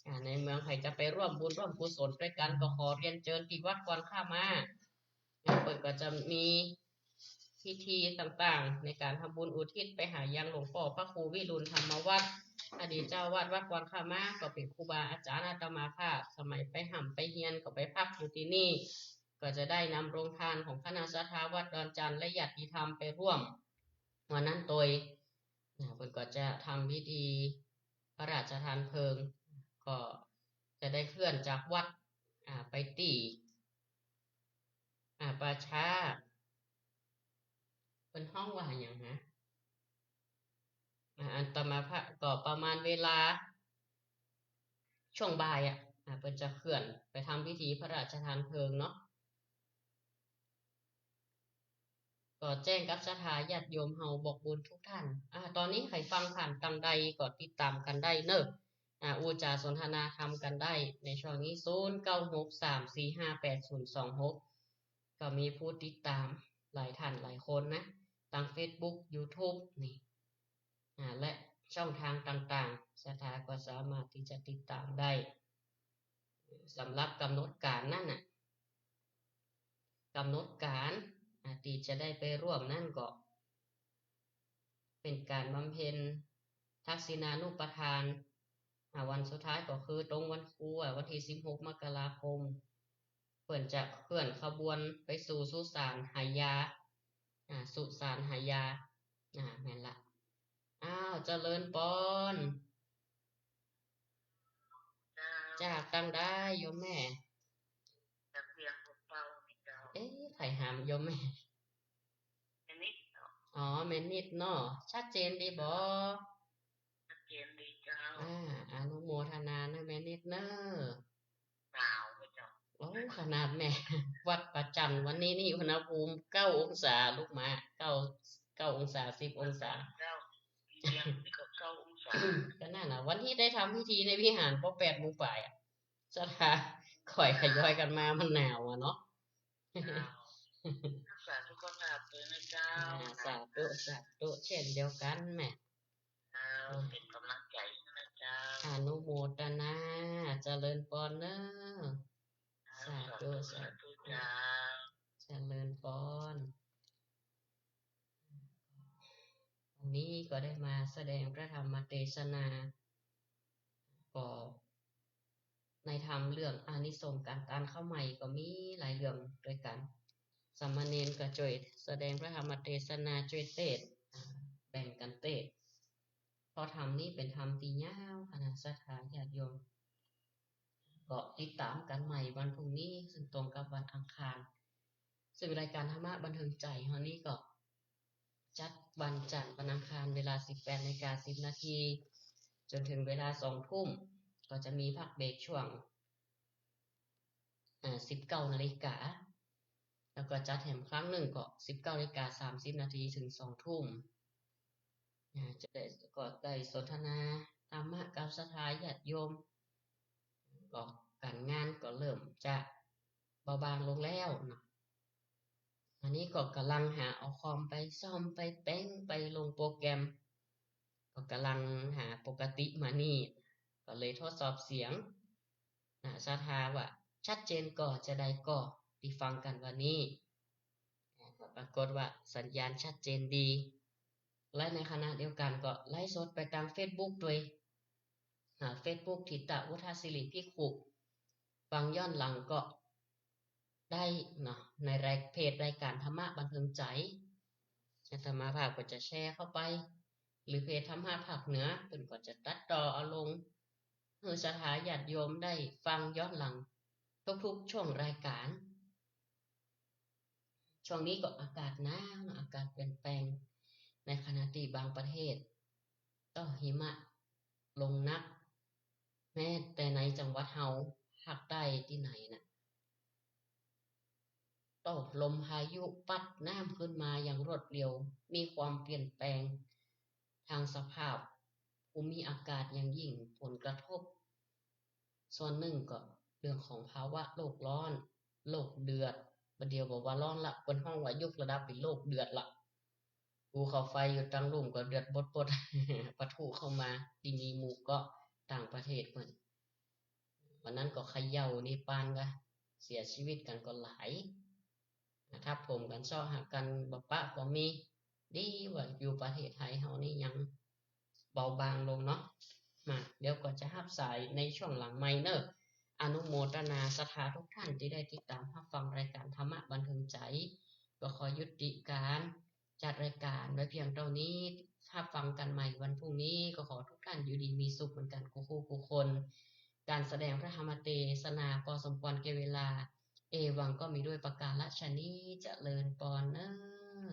อ่า ในเมืองใผจะไปร่วมบุญร่วมกุศลตวยกั๋น ก็ขอเรียนเจิญตี้วัดกวนข้าม้า เปิ้นก็จะมีพิธีต่างๆ ในก๋านทำบุญอุทิศไปหายังหลวงป้อพระครูวิรุณธรรมวัฒน์ อดีตเจ้าอาวาสวัดกวนข้าม้า ก็เป๋นครูบาอาจ๋ารย์อาตมาภาพ สมัยไปฮ่ำไปเฮียนก็ไปพักอยู่ตี้นี่ ก็จะได้นำโรงทานของคณะศรัทธาวัดดอนจันทน์และญาติธรรมไปฮ่วมวันนั้นตวย อ่า เปิ้นก็จะทำพิธีพระราชทานเพลิง ก็จะได้เคลื่อนจากวัด อ่า ไปตี้ อ่า ป่าช้า เปิ้นฮ้องว่าหยังนะ อ่า อาตมาภาพก็ประมาณเวลาช่วงบ่ายอะ อ่า เปิ้นจะเคลื่อนไปทำพิธีพระราชทานเพลิงเนาะ ก็แจ้งกับศรัทธาญาติโยมเฮาบอกบุญทุกท่าน อ่า ต๋อนนี้ใผฟังผ่านตางใดก็ติดต๋ามกั๋นได้เนาะ อ่า อู้จ๋าสนทนาธรรมกั๋นได้ ในช่วงนี้ ศูนย์เก้าหกสามสี่ห้าแปดศูนย์สองหก ก็มีผู้ติดต๋ามหลายท่านหลายคนนะ ตางเฟซบุ๊ก ยูทูบ นี่ อ่า และช่องทางต่างๆ ศรัทธาก็สามารถตี้จะติดต๋ามได้ สำหรับก๋ำหนดก๋านนั้นน่ะ ก๋ำหนดก๋าน อ่า ตี้จะได้ไปฮ่วมนั้นก็ เป๋นก๋านบำเพ็ญทักษิณานุปทาน อ่า วันสุดท้ายก็คือตรงวันครู อ่า วันตี้สิบหกมกราคม เปิ้นจะเคลื่อนขบวนไปสู่สุสานหายา อ่า สุสานหายา อ่า แม่นละ อ้าว เจริญปอน เจ้า จากตางใดโยมแม่ จากเวียงป่าเป้านี่เจ้า เอ๊ะ ใผหาโยมแม่ แม่นิดเนาะ อ๋อ แม่นิดเนาะ ชัดเจนดีบ่ ชัดเจนดีเจ้า อ่า อนุโมทนานะแม่นิดเนาะ หนาวไหมเจ้า โอ้ ขนาดแม่ วัดป่าจันทน์วันนี้นี่อุณหภูมิเก้าองศาลูกหมา เก้า เก้าองศา สิบองศา เจ้า เวียงนี่ก็เก้าองศา ก็นั่นน่ะ วันนี้ได้ทำพิธีในวิหารก็แปดโมงปลายอะ ศรัทธาค่อยทยอยกั๋นมา มันหนาวอะเนาะ เจ้า รักษาสุขภาพตวยนะเจ้า อ่า สาธุ สาธุ เช่นเดียวกั๋นแม่ เจ้า เป๋นก๋ำลังใจ๋นะเจ้า อนุโมทนา เจริญปอนเนาะ เจ้า สาธุ สาธุ สาธุ สาธุ เจ้า เจริญปอน วันนี้ก็ได้มาแสดงพระธรรมเตสนา ก็ในธรรมเรื่องอานิสงส์ก๋านตานข้าวใหม่ก็มีหลายเรื่องตวยกั๋น สามเณรก็จ้วยแสดงพระธรรมเตสนา จ้วยเตสน์ อ่า แบ่งกั๋นเตสน์ เพราะธรรมนี้เป๋นธรรมตี้ยาวขนาด ศรัทธาญาติโยม ก็ติดต๋ามกั๋นใหม่วันพรุ่งนี้ ซึ่งตรงกับวันอังคาร ซึ่งรายการธรรมะบันเทิงใจ๋เฮานี้ก็ จัดวันจันทร์วันอังคารเวลาสิบแปดนาฬิกาสิบนาที จ๋นเถิงเวลาสองทุ่ม ก็จะมีพักเบรกช่วง อ่า สิบเก้านาฬิกา แล้วก็จัดแหมครั้งนึ่งก็สิบเก้านาฬิกาสามสิบนาทีเถิงสองทุ่ม อ่า จะได้ ก็ได้สนทนาธรรมะกับศรัทธาญาติโยม ก็ก๋านงานก็เริ่มจะเบาบางลงแล้วเนาะ อันนี้ก็ก่ำลังหาเอาคอมไปซ่อมไปแป๋งไปลงโปรแกรม ก็ก่ำลังหาปกติมานี่ ก็เลยทดสอบเสียง อ่า ศรัทธาว่าชัดเจนก่อ จาใดก่อ ตี้ฟังกั๋นวันนี้ อ่า ก็ปรากฏว่าสัญญาณชัดเจนดี และในขณะเดียวกั๋นก็ไลฟ์สดไปตางเฟซบุ๊กตวย อ่า เฟซบุ๊ก ถิตะวุฒศิริภิกขุ ฟังย้อนหลังก็ได้เนาะ ในราย เพจรายการธรรมะบันเทิงใจ อาตมาภาพก็จะแชร์เข้าไป หรือเพจธรรมะภาคเหนือเปิ้นก็จะตัดต่อเอาลง หื้อศรัทธาญาติโยมได้ฟังย้อนหลังทุกๆช่วงรายการ ช่วงนี้ก็อากาศหนาวเนาะ อากาศเปลี่ยนแปลง ในขณะตี้บางประเทศก็หิมะลงหนัก แม้แต่ในจังหวัดเฮาภาคใต้ตี้ไหนน่ะ ก็ลมพายุปั๊ดน้ำขึ้นมาอย่างรวดเร็ว มีความเปลี่ยนแปลงทางสภาพภูมิอากาศอย่างยิ่ง ผลกระทบส่วนหนึ่งก็เรื่องของภาวะโลกร้อน โลกเดือด บ่าเดี่ยวบ่าว่าร้อนละ เปิ้นฮ้องว่ายกระดับเป๋นโลกเดือดละ ภูเขาไฟอยู่ตังลุ่มก็เดือดบดๆ ปะทุเข้ามา ตี้มีหมู่เกาะต่างประเทศเปิ้น วันนั้นก็เขย่าเนปาลก็เสียชีวิตกั๋นก็หลาย ทับถมกั๋นเซาะหากั๋นบ่ปะก็มี ดีว่าอยู่ประเทศไทยเฮานี่ยังเบาบางลงเนาะ มา เดี๋ยวก็จะฮับสายในช่วงหลังไมค์เน่อ อนุโมทนาศรัทธาทุกท่านตี้ได้ติดต๋ามฮับฟังรายการธรรมะบันเทิงใจ ก็ขอยุติก๋านจัดรายการไว้เพียงเต้านี้ ฮับฟังกั๋นใหม่วันพรุ่งนี้ ก็ขอทุกท่านอยู่ดีมีสุขเหมือนกั๋นกู้คู่กู้คน การแสดงพระธรรมเตสนาพอสมควรแก่เวลา เอวังก็มีด้วยประการฉะนี้ เจริญปอนเน่อ